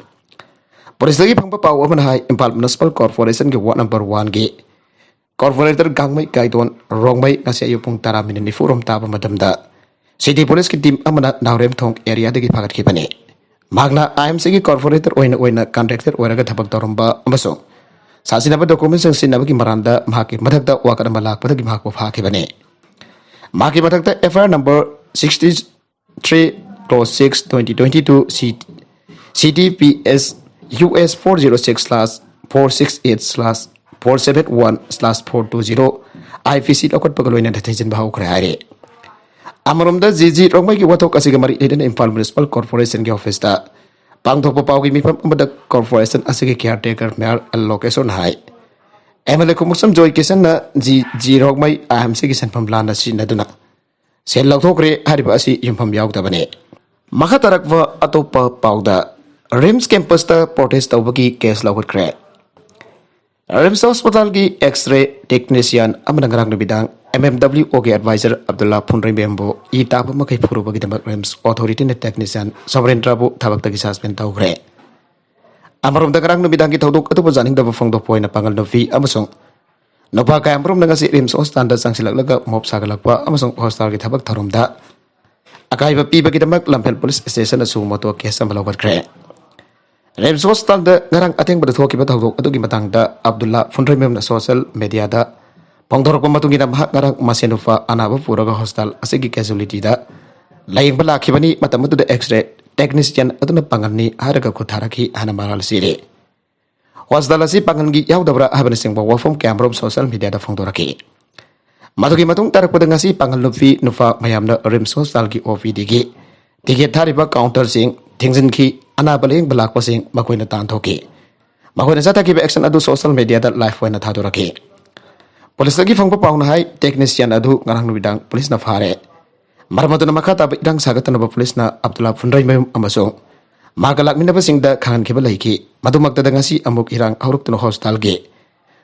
Police ꯇꯒꯤ ꯐꯪꯕ ꯄꯥꯎ ꯑꯃꯅ ꯍꯥꯏ, ꯏꯝꯐꯥꯜ Municipal Corporation ꯒꯤ ward number one ꯒꯤ corporator ꯒꯥꯡꯃꯩ ꯒꯥꯏꯗꯣꯟ ꯔꯣꯡꯃꯩ ꯉꯁꯤ ꯑꯌꯨꯛ ꯄꯨꯡ ꯇꯔꯥ ꯃꯤꯅꯤꯠ ꯅꯤꯐꯨ ꯔꯣꯝ ꯇꯥꯕ ꯃꯇꯝꯗ City Police ꯀꯤ team ꯑꯃꯅ ꯅꯥꯎꯔꯦꯝꯊꯣꯡ area ꯗꯒꯤ ꯐꯥꯒꯠꯈꯤꯕꯅꯤ꯫ ꯃꯍꯥꯛꯅ I M C ꯒꯤ corporator ꯑꯣꯏꯅ, ꯑꯣꯏꯅ contractor ꯑꯣꯏꯔꯒ ꯊꯕꯛ ꯇꯧꯔꯝꯕ ꯑꯃꯁꯨꯡ ꯁꯥꯁꯤꯟꯅꯕ document ꯁꯤꯡ ꯁꯤꯖꯤꯟꯅꯕꯒꯤ ꯃꯔꯥꯜꯗ ꯃꯍꯥꯛꯀꯤ ꯃꯊꯛꯇ ꯋꯥꯀꯠ ꯑꯃ ꯂꯥꯛꯄꯗꯒꯤ ꯃꯍꯥꯛꯄꯨ ꯐꯥꯈꯤꯕꯅꯤ꯫ ꯃꯍꯥꯛꯀꯤ ꯃꯊꯛꯇ F I R number sixty three cross six twenty twenty two C, C T P S U S four zero six slash four six eight slash four seven one slash four two zero I P C ꯂꯧꯈꯠꯄꯒ ꯂꯣꯏꯅꯅ ꯊꯤꯖꯤꯟꯕ ꯍꯧꯈ꯭ꯔꯦ ꯍꯥꯏꯔꯤ꯫ ꯑꯃꯔꯣꯝꯗ G G ꯔꯣꯡꯃꯩꯒꯤ ꯋꯥꯊꯣꯛ ꯑꯁꯤꯒ ꯃꯔꯤ ꯂꯩꯅꯅ Imphal Municipal Corporation ꯒꯤ office ꯇ ꯄꯥꯡꯊꯣꯛꯄ ꯄꯥꯎꯒꯤ ꯃꯤꯐꯝ ꯑꯃꯗ corporation ꯑꯁꯤꯒꯤ caretaker Mayor L ꯂꯣꯀꯦꯁꯣꯔꯅ high, M L A ꯈꯣꯡꯎꯞꯁꯝ joy ꯀꯤꯁꯟꯅ G G Rongmei I M C ꯒꯤ ꯁꯦꯟꯐꯝ ꯂꯥꯟꯅ ꯁꯤꯖꯤꯟꯅꯗꯨꯅ ꯁꯦꯜ ꯂꯧꯊꯣꯛꯈ꯭ꯔꯦ ꯍꯥꯏꯔꯤꯕ ꯑꯁꯤ ꯌꯨꯝꯐꯝ ꯌꯥꯎꯗꯕꯅꯤ꯫ ꯃꯈꯥ ꯇꯥꯔꯛꯄ ꯑꯇꯣꯞꯄ ꯄꯥꯎꯗ, RIMS campus ꯇ protest ꯇꯧꯕꯒꯤ case ꯂꯧꯈꯠꯈ꯭ꯔꯦ꯫ RIMS Hospital ꯒꯤ X-ray technician ꯑꯃꯅ ꯉꯔꯥꯡ ꯅꯨꯃꯤꯗꯥꯡ M M W O ꯒꯤ advisor ꯑꯕꯗꯨꯜꯂꯥ ꯐꯨꯟꯗ꯭ꯔꯩꯃꯌꯨꯝꯕꯨ ꯏ ꯇꯥꯕ ꯃꯈꯩ ꯐꯨꯔꯨꯕꯒꯤꯗꯃꯛ RIMS authority ꯅ technician ꯁꯣꯃꯔꯦꯟꯗ꯭ꯔꯕꯨ ꯊꯕꯛꯇꯒꯤ suspend ꯇꯧꯈ꯭ꯔꯦ꯫ ꯑꯃꯔꯣꯝꯗ, ꯉꯔꯥꯡ ꯅꯨꯃꯤꯗꯥꯡꯒꯤ ꯊꯧꯗꯣꯛ ꯑꯗꯨꯕꯨ ꯌꯥꯅꯤꯡꯗꯕ ꯐꯣꯡꯗꯣꯛꯄ ꯑꯣꯏꯅ ꯄꯥꯡꯒꯜ ꯅꯨꯄꯤ ꯑꯃꯁꯨꯡ ꯅꯨꯄꯥ ꯀꯌꯥꯃꯔꯨꯝꯅ ꯉꯁꯤ RIMS Hospital ꯗ ꯆꯪꯁꯤꯜꯂꯛꯂꯒ mob ꯁꯥꯒꯠꯂꯛꯄ ꯑꯃꯁꯨꯡ hospital ꯒꯤ ꯊꯕꯛ ꯊꯧꯔꯝꯗ ꯑꯀꯥꯏꯕ ꯄꯤꯕꯒꯤꯗꯃꯛ ꯂꯝꯐꯦꯜ police station ꯗ suo moto case ꯑꯃ ꯂꯧꯈꯠꯈ꯭ꯔꯦ꯫ RIMS Hospital ꯗ ꯉꯔꯥꯡ ꯑꯊꯦꯡꯕꯗ ꯊꯣꯛꯈꯤꯕ ꯊꯧꯗꯣꯛ ꯑꯗꯨꯒꯤ ꯃꯇꯥꯡꯗ ꯑꯕꯗꯨꯜꯂꯥ ꯐꯨꯟꯗ꯭ꯔꯩꯃꯌꯨꯝꯅ social media ꯗ ꯐꯣꯡꯗꯣꯔꯛꯄ ꯃꯇꯨꯡ ꯏꯟꯅ, ꯃꯍꯥꯛ ꯉꯔꯥꯡ ꯃꯁꯦꯟ ꯅꯨꯄꯥ ꯑꯅꯥꯕ ꯄꯨꯔꯒ hospital ꯑꯁꯤꯒꯤ casualty ꯗ ꯂꯥꯌꯦꯡꯕ ꯂꯥꯛꯈꯤꯕꯅꯤ꯫ ꯃꯇꯝ ꯑꯗꯨꯗ X-ray technician ꯑꯗꯨꯅ ꯄꯥꯡꯒꯜꯅꯤ ꯍꯥꯏꯔꯒ ꯈꯨꯠ ꯊꯥꯔꯛꯈꯤ ꯍꯥꯏꯅ ꯃꯔꯥꯜ ꯁꯤꯔꯦ꯫ ꯍꯣꯁꯄꯤꯇꯥꯜ ꯑꯁꯤ ꯄꯥꯡꯒꯜꯒꯤ ꯌꯥꯎꯗꯕ꯭ꯔꯥ ꯍꯥꯏꯕꯅꯆꯤꯡꯕ ꯋꯥꯐꯝ ꯀꯌꯥꯃꯔꯨꯝ social media ꯗ ꯐꯣꯡꯗꯣꯔꯛꯈꯤ꯫ ꯃꯗꯨꯒꯤ ꯃꯇꯨꯡ ꯇꯥꯔꯛꯄꯗ ꯉꯁꯤ ꯄꯥꯡꯒꯜ ꯅꯨꯄꯤ ꯅꯨꯄꯥ ꯃꯌꯥꯝꯅ RIMS ꯍꯣꯁꯄꯤꯇꯥꯜꯒꯤ OPD ꯒꯤ ticket ꯊꯥꯔꯤꯕ counter ꯁꯤꯡ ꯊꯤꯡꯖꯤꯟꯈꯤ꯫ ꯑꯅꯥꯕ ꯂꯥꯌꯦꯡꯕ ꯂꯥꯛꯄꯁꯤꯡ ꯃꯈꯣꯏꯅ ꯇꯥꯟꯊꯣꯛꯈꯤ꯫ ꯃꯈꯣꯏꯅ ꯆꯠꯊꯈꯤꯕ action ꯑꯗꯨ social media ꯗ live ꯑꯣꯏꯅ ꯊꯥꯗꯣꯔꯛꯈꯤ꯫ ꯄꯨꯂꯤꯁꯇꯒꯤ ꯐꯪꯕ ꯄꯥꯎꯅ ꯍꯥꯏ, technician ꯑꯗꯨ ꯉꯔꯥꯡ ꯅꯨꯃꯤꯗꯥꯡ ꯄꯨꯂꯤꯁꯅ ꯐꯥꯔꯦ꯫ ꯃꯔꯝ ꯑꯗꯨꯅ ꯃꯈꯥ ꯇꯥꯕ ꯏꯔꯥꯡ ꯁꯥꯒꯠꯇꯅꯕ ꯄꯨꯂꯤꯁꯅ ꯑꯕꯗꯨꯜꯂꯥ ꯐꯨꯟꯗ꯭ꯔꯩꯃꯌꯨꯝ ꯑꯃꯁꯨꯡ ꯃꯍꯥꯛꯀ ꯂꯥꯛꯃꯤꯟꯅꯕꯁꯤꯡꯗ ꯈꯪꯍꯟꯈꯤꯕ ꯂꯩꯈꯤ꯫ ꯃꯗꯨꯃꯛꯇꯗ ꯉꯁꯤ ꯑꯃꯨꯛ ꯏꯔꯥꯡ ꯍꯧꯔꯛꯇꯨꯅ ꯍꯣꯁꯄꯤꯇꯥꯜꯒꯤ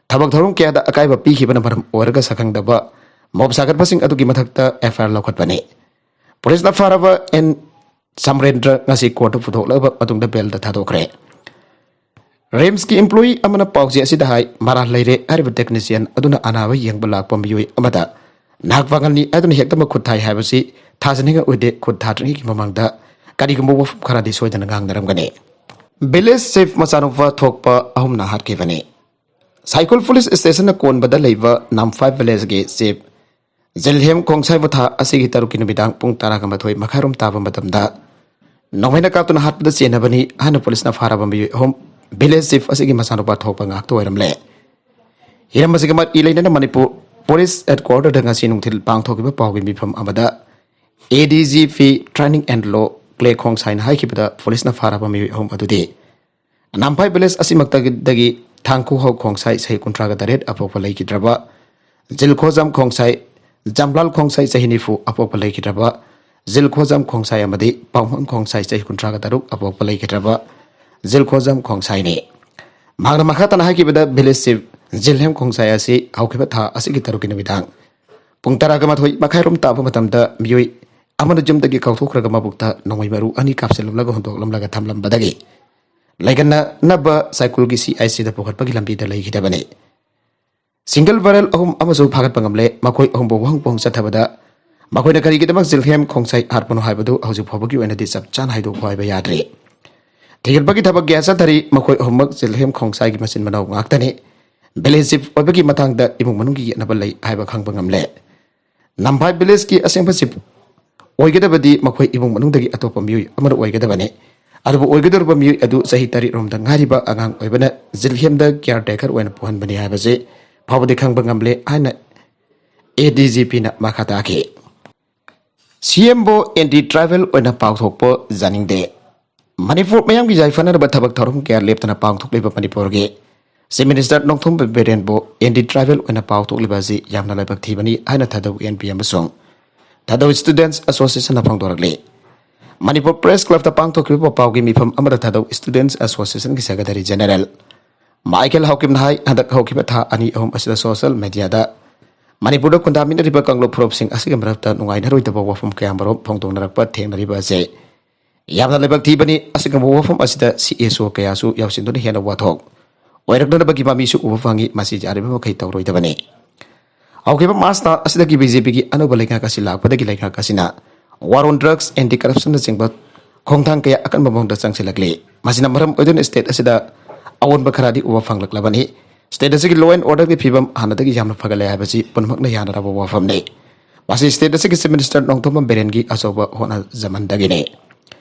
ꯊꯕꯛ ꯊꯧꯔꯝ ꯀꯌꯥꯗ ꯑꯀꯥꯏꯕ ꯄꯤꯈꯤꯕꯅ ꯃꯔꯝ ꯑꯣꯏꯔꯒ ꯁꯛꯈꯪꯗꯕ ꯃꯣꯞ ꯁꯥꯒꯠꯄꯁꯤꯡ ꯑꯗꯨꯒꯤ ꯃꯊꯛꯇ FIR ꯂꯧꯈꯠꯄꯅꯤ꯫ ꯄꯨꯂꯤꯁꯅ ꯐꯥꯔꯕ ꯑꯦꯟ ꯁꯃꯔꯦꯟꯗ꯭ꯔ ꯉꯁꯤ ꯀꯣꯔꯠꯇ ꯄꯨꯊꯣꯛꯂꯕ ꯃꯇꯨꯡꯗ ꯕꯦꯜꯗ ꯊꯥꯗꯣꯛꯈ꯭ꯔꯦ꯫ ꯔꯤꯝꯁꯀꯤ employee ꯑꯃꯅ ꯄꯥꯎꯆꯦ ꯑꯁꯤꯗ ꯍꯥꯏ, ꯃꯔꯥꯜ ꯂꯩꯔꯦ ꯍꯥꯏꯔꯤꯕ technician ꯑꯗꯨꯅ ꯑꯅꯥꯕ ꯌꯦꯡꯕ ꯂꯥꯛꯄ ꯃꯤꯑꯣꯏ ꯑꯃꯗ ꯅꯍꯥꯛ ꯄꯥꯡꯒꯜꯅꯤ ꯍꯥꯏꯗꯨꯅ ꯍꯦꯛꯇꯃꯛ ꯈꯨꯠ ꯊꯥꯏ ꯍꯥꯏꯕꯁꯤ ꯊꯥꯖꯅꯤꯡꯉꯥꯏ ꯑꯣꯏꯗꯦ꯫ ꯈꯨꯠ ꯊꯥꯗ꯭ꯔꯤꯉꯩꯒꯤ ꯃꯃꯥꯡꯗ ꯀꯔꯤꯒꯨꯝꯕ ꯋꯥꯐꯝ ꯈꯔꯗꯤ ꯁꯣꯏꯗꯅ ꯉꯥꯡꯅꯔꯝꯒꯅꯤ꯫ Village chief ꯃꯆꯥꯅꯨꯄꯥ ꯊꯣꯛꯄ ꯑꯍꯨꯝꯅ ꯍꯥꯠꯈꯤꯕꯅꯤ꯫ ꯁꯥꯏꯀꯨꯜ ꯄꯨꯂꯤꯁ ꯁ꯭ꯇꯦꯁꯟꯅ ꯀꯣꯟꯕꯗ ꯂꯩꯕ ꯅꯝꯐꯥꯏ village ꯀꯤ chief ꯖꯤꯜꯍꯦꯝ ꯈꯣꯡꯁꯥꯏꯕꯨ ꯊꯥ ꯑꯁꯤꯒꯤ ꯇꯔꯨꯛꯀꯤ ꯅꯨꯃꯤꯗꯥꯡ ꯄꯨꯡ ꯇꯔꯥꯒ ꯃꯥꯊꯣꯏ ꯃꯈꯥꯏꯔꯣꯝ ꯇꯥꯕ ꯃꯇꯝꯗ ꯅꯣꯡꯃꯩꯅ ꯀꯥꯞꯇꯨꯅ ꯍꯥꯠꯄꯗ ꯆꯦꯟꯅꯕꯅꯤ ꯍꯥꯏꯅ ꯄꯨꯂꯤꯁꯅ ꯐꯥꯔꯕ ꯃꯤꯑꯣꯏ ꯑꯍꯨꯝ village chief ꯑꯁꯤꯒꯤ ꯃꯆꯥꯅꯨꯄꯥ ꯊꯣꯛꯄ ꯉꯥꯛꯇ ꯑꯣꯏꯔꯝꯂꯦ꯫ ꯍꯤꯔꯝ ꯑꯁꯤꯒ ꯃꯔꯤ ꯂꯩꯅꯅ ꯃꯅꯤꯄꯨꯔ ꯄꯨꯂꯤꯁ headquarter ꯗ ꯉꯁꯤ ꯅꯨꯡꯊꯤꯜ ꯄꯥꯡꯊꯣꯛꯈꯤꯕ ꯄꯥꯎꯒꯤ ꯃꯤꯐꯝ ꯑꯃꯗ ADGP training and law ꯀ꯭ꯂꯦ ꯈꯣꯡꯁꯥꯏꯅ ꯍꯥꯏꯈꯤꯕꯗ ꯄꯨꯂꯤꯁꯅ ꯐꯥꯔꯕ ꯃꯤꯑꯣꯏ ꯑꯍꯨꯝ ꯑꯗꯨꯗꯤ ꯅꯝꯐꯥꯏ village ꯑꯁꯤꯃꯛꯇꯒꯤ ꯊꯥꯡꯈꯨꯍꯧ ꯈꯣꯡꯁꯥꯏ ꯆꯍꯤ ꯀꯨꯟꯊ꯭ꯔꯥꯒ ꯇꯔꯦꯠ ꯑꯄꯣꯛꯄ ꯂꯩꯈꯤꯗ꯭ꯔꯕ, ꯖꯤꯜꯈꯣꯖꯝ ꯈꯣꯡꯁꯥꯏ ꯖꯝꯂꯥꯜ ꯈꯣꯡꯁꯥꯏ ꯆꯍꯤ ꯅꯤꯐꯨ ꯑꯄꯣꯛꯄ ꯂꯩꯈꯤꯗ꯭ꯔꯕ, ꯖꯤꯜꯈꯣꯖꯝ ꯈꯣꯡꯁꯥꯏ ꯑꯃꯗꯤ ꯄꯥꯎꯃꯪ ꯈꯣꯡꯁꯥꯏ ꯆꯍꯤ ꯀꯨꯟꯊ꯭ꯔꯥꯒ ꯇꯔꯨꯛ ꯑꯄꯣꯛꯄ ꯂꯩꯈꯤꯗ꯭ꯔꯕ ꯖꯤꯜꯈꯣꯖꯝ ꯈꯣꯡꯁꯥꯏꯅꯤ꯫ ꯃꯍꯥꯛꯅ ꯃꯈꯥ ꯇꯥꯅ ꯍꯥꯏꯈꯤꯕꯗ village chief ꯖꯤꯜꯍꯦꯝ ꯈꯣꯡꯁꯥꯏ ꯑꯁꯤ ꯍꯧꯈꯤꯕ ꯊꯥ ꯑꯁꯤꯒꯤ ꯇꯔꯨꯛꯀꯤ ꯅꯨꯃꯤꯗꯥꯡ ꯄꯨꯡ ꯇꯔꯥꯒ ꯃꯥꯊꯣꯏ ꯃꯈꯥꯏꯔꯣꯝ ꯇꯥꯕ ꯃꯇꯝꯗ ꯃꯤꯑꯣꯏ ꯑꯃꯅ ꯌꯨꯝꯗꯒꯤ ꯀꯥꯎꯊꯣꯛꯈ꯭ꯔꯒ ꯃꯕꯨꯛꯇ ꯅꯣꯡꯃꯩ ꯃꯔꯨ ꯑꯅꯤ ꯀꯥꯞꯁꯤꯜꯂꯝꯂꯒ ꯍꯨꯟꯗꯣꯛꯂꯝꯂꯒ ꯊꯝꯂꯝꯕꯗꯒꯤ ꯂꯩꯒꯟꯅꯅꯕ ꯁꯥꯏꯀꯨꯜꯒꯤ CIC ꯗ ꯄꯨꯈꯠꯄꯒꯤ ꯂꯝꯕꯤꯗ ꯂꯩꯈꯤꯗꯕꯅꯤ꯫ Single barrel ꯑꯍꯨꯝ ꯑꯃꯁꯨ ꯐꯥꯒꯠꯄ ꯉꯝꯂꯦ꯫ ꯃꯈꯣꯏ ꯑꯍꯨꯝꯕꯨ ꯋꯥꯍꯪ ꯄꯣꯍꯪ ꯆꯠꯊꯕꯗ ꯃꯈꯣꯏꯅ ꯀꯔꯤꯒꯤꯗꯃꯛ ꯖꯤꯜꯍꯦꯝ ꯈꯣꯡꯁꯥꯏ ꯍꯥꯠꯄꯅꯣ ꯍꯥꯏꯕꯗꯨ ꯍꯧꯖꯤꯛ ꯐꯥꯎꯕꯒꯤ ꯑꯣꯏꯅꯗꯤ ꯆꯞ ꯆꯥꯅ ꯍꯥꯏꯗꯣꯛꯄ ꯍꯥꯏꯕ ꯌꯥꯗ꯭ꯔꯤ꯫ ꯊꯤꯒꯠꯄꯒꯤ ꯊꯕꯛ ꯀꯌꯥ ꯆꯠꯊꯔꯤ꯫ ꯃꯈꯣꯏ ꯑꯍꯨꯝꯃꯛ ꯖꯤꯜꯍꯦꯝ ꯈꯣꯡꯁꯥꯏꯒꯤ ꯃꯆꯤꯟ ꯃꯅꯥꯎ ꯉꯥꯛꯇꯅꯤ꯫ Village chief ꯑꯣꯏꯕꯒꯤ ꯃꯇꯥꯡꯗ ꯏꯃꯨꯡ ꯃꯅꯨꯡꯒꯤ ꯌꯦꯠꯅꯕ ꯂꯩ ꯍꯥꯏꯕ ꯈꯪꯕ ꯉꯝꯂꯦ꯫ ꯅꯝꯐꯥꯏ village ꯀꯤ ꯑꯁꯦꯡꯕ chief ꯑꯣꯏꯒꯗꯕꯗꯤ ꯃꯈꯣꯏ ꯏꯃꯨꯡ ꯃꯅꯨꯡꯗꯒꯤ ꯑꯇꯣꯞꯄ ꯃꯤꯑꯣꯏ ꯑꯃꯅ ꯑꯣꯏꯒꯗꯕꯅꯤ꯫ ꯑꯗꯨꯕꯨ ꯑꯣꯏꯒꯗꯧꯔꯤꯕ ꯃꯤꯑꯣꯏ ꯑꯗꯨ ꯆꯍꯤ ꯇꯔꯦꯠ ꯔꯣꯝꯗ ꯉꯥꯏꯔꯤꯕ ꯑꯉꯥꯡ ꯑꯣꯏꯕꯅ ꯖꯤꯜꯍꯦꯝꯗ ꯀꯤꯌꯥꯔ ꯇꯦꯀꯔ ꯑꯣꯏꯅ ꯄꯨꯍꯟꯕꯅꯤ ꯍꯥꯏꯕꯁꯤ ꯐꯥꯎꯕꯗꯤ ꯈꯪꯕ ꯉꯝꯂꯦ ꯍꯥꯏꯅ ꯑꯦ ꯗꯤ ꯖꯤ ꯄꯤꯅ ꯃꯈꯥ ꯇꯥꯈꯤ꯫ ꯁꯤ ꯑꯦꯝꯕꯨ ꯑꯦꯟꯇꯤ ꯇ꯭ꯔꯥꯏꯕꯦꯜ ꯑꯣꯏꯅ ꯄꯥꯎꯊꯣꯛꯄ ꯌꯥꯅꯤꯡꯗꯦ꯫ ꯃꯅꯤꯄꯨꯔ ꯃꯤꯌꯥꯝꯒꯤ ꯌꯥꯏꯐꯅꯅꯕ ꯊꯕꯛ ꯊꯧꯔꯝ ꯀꯌꯥ ꯂꯦꯞꯇꯅ ꯄꯥꯡꯊꯣꯛꯂꯤꯕ ꯃꯅꯤꯄꯨꯔꯒꯤ ꯆꯤꯐ ꯃꯤꯅꯤꯁꯇꯔ ꯅꯣꯡꯊꯣꯝꯕꯝ ꯕꯤꯔꯦꯟꯕꯨ ꯑꯦꯟꯇꯤ ꯇ꯭ꯔꯥꯏꯕꯦꯜ ꯑꯣꯏꯅ ꯄꯥꯎꯊꯣꯛꯂꯤꯕ ꯑꯁꯤ ꯌꯥꯝꯅ ꯂꯥꯏꯕꯛ ꯊꯤꯕꯅꯤ ꯍꯥꯏꯅ ꯊꯥꯗꯧ ꯑꯦꯟ ꯄꯤ ꯑꯃꯁꯨꯡ ꯊꯥꯗꯧ ꯁ꯭ꯇꯨꯗꯦꯟꯠꯁ ꯑꯦꯁꯣꯁꯤꯌꯦꯁꯟꯅ ꯐꯣꯡꯗꯣꯔꯛꯂꯤ꯫ ꯃꯅꯤꯄꯨꯔ ꯄ꯭ꯔꯦꯁ ꯀ꯭ꯂꯕꯇ ꯄꯥꯡꯊꯣꯛꯈꯤꯕ ꯄꯥꯎꯒꯤ ꯃꯤꯐꯝ ꯑꯃꯗ ꯊꯥꯗꯧ ꯁ꯭ꯇꯨꯗꯦꯟꯠꯁ ꯑꯦꯁꯣꯁꯤꯌꯦꯁꯟꯒꯤ ꯁꯦꯀ꯭ꯔꯦꯇꯔꯤ ꯖꯦꯅꯔꯦꯜ ꯃꯥꯏꯀꯦꯜ ꯍꯥꯎꯀꯤꯞꯅ ꯍꯥꯏ, ꯍꯟꯗꯛ ꯍꯧꯈꯤꯕ ꯊꯥ ꯑꯅꯤ ꯑꯍꯨꯝ ꯑꯁꯤꯗ ꯁꯣꯁꯤꯌꯦꯜ ꯃꯦꯗꯤꯌꯥꯗ ꯃꯅꯤꯄꯨꯔꯗ ꯈꯨꯟꯗꯥꯃꯤꯟꯅꯔꯤꯕ ꯀꯥꯡꯂꯨꯞ ꯐꯨꯔꯨꯞꯁꯤꯡ ꯑꯁꯤꯒ ꯃꯔꯛꯇ ꯅꯨꯡꯉꯥꯏꯅꯔꯣꯏꯗꯕ ꯋꯥꯐꯝ ꯀꯌꯥꯃꯔꯨꯝ ꯐꯣꯡꯗꯣꯛꯅꯔꯛꯄ ꯊꯦꯡꯅꯔꯤꯕ ꯑꯁꯤ ꯌꯥꯝꯅ ꯂꯥꯏꯕꯛ ꯊꯤꯕꯅꯤ꯫ ꯑꯁꯤꯒꯨꯝꯕ ꯋꯥꯐꯝ ꯑꯁꯤꯗ ꯁꯤ ꯑꯦꯁ ꯑꯣ ꯀꯌꯥꯁꯨ ꯌꯥꯎꯁꯤꯟꯗꯨꯅ ꯍꯦꯟꯅ ꯋꯥꯊꯣꯛ ꯑꯣꯏꯔꯛꯅꯅꯕꯒꯤ ꯃꯃꯤꯁꯨ ꯎꯕ ꯐꯪꯏ꯫ ꯃꯁꯤ ꯌꯥꯔꯤꯕ ꯃꯈꯩ ꯇꯧꯔꯣꯏꯗꯕꯅꯤ꯫ ꯍꯧꯈꯤꯕ ꯃꯥꯔꯆ ꯊꯥ ꯑꯁꯤꯗꯒꯤ ꯕꯤ ꯖꯦ ꯄꯤꯒꯤ ꯑꯅꯧꯕ ꯂꯩꯉꯥꯛ ꯑꯁꯤ ꯂꯥꯛꯄꯗꯒꯤ ꯂꯩꯉꯥꯛ ꯑꯁꯤꯅ war on drugs, anti corruptionꯅꯆꯤꯡꯕ ꯈꯣꯡꯊꯥꯡ ꯀꯌꯥ ꯑꯀꯟꯕ ꯃꯑꯣꯡꯗ ꯆꯪꯁꯤꯜꯂꯛꯂꯤ꯫ ꯃꯁꯤꯅ ꯃꯔꯝ ꯑꯣꯏꯗꯨꯅ ꯁ꯭ꯇꯦꯠ ꯑꯁꯤꯗ ꯑꯑꯣꯟꯕ ꯈꯔꯗꯤ ꯎꯕ ꯐꯪꯂꯛꯂꯕꯅꯤ꯫ ꯁ꯭ꯇꯦꯠ ꯑꯁꯤꯒꯤ law and orderꯒꯤ ꯐꯤꯕꯝ ꯍꯥꯟꯅꯗꯒꯤ ꯌꯥꯝꯅ ꯐꯒꯠꯂꯦ ꯍꯥꯏꯕꯁꯤ ꯄꯨꯝꯅꯃꯛꯅ ꯌꯥꯅꯔꯕ ꯋꯥꯐꯝꯅꯤ꯫ ꯃꯁꯤ ꯁ꯭ꯇꯦꯠ ꯑꯁꯤꯒꯤ ꯆꯤꯐ ꯃꯤꯅꯤꯁꯇꯔ ꯅꯣꯡꯊꯣꯝꯕꯝ ꯕꯤꯔꯦꯟꯒꯤ ꯑꯆꯧꯕ ꯍꯣꯠꯅꯖꯃꯟꯗꯒꯤꯅꯤ꯫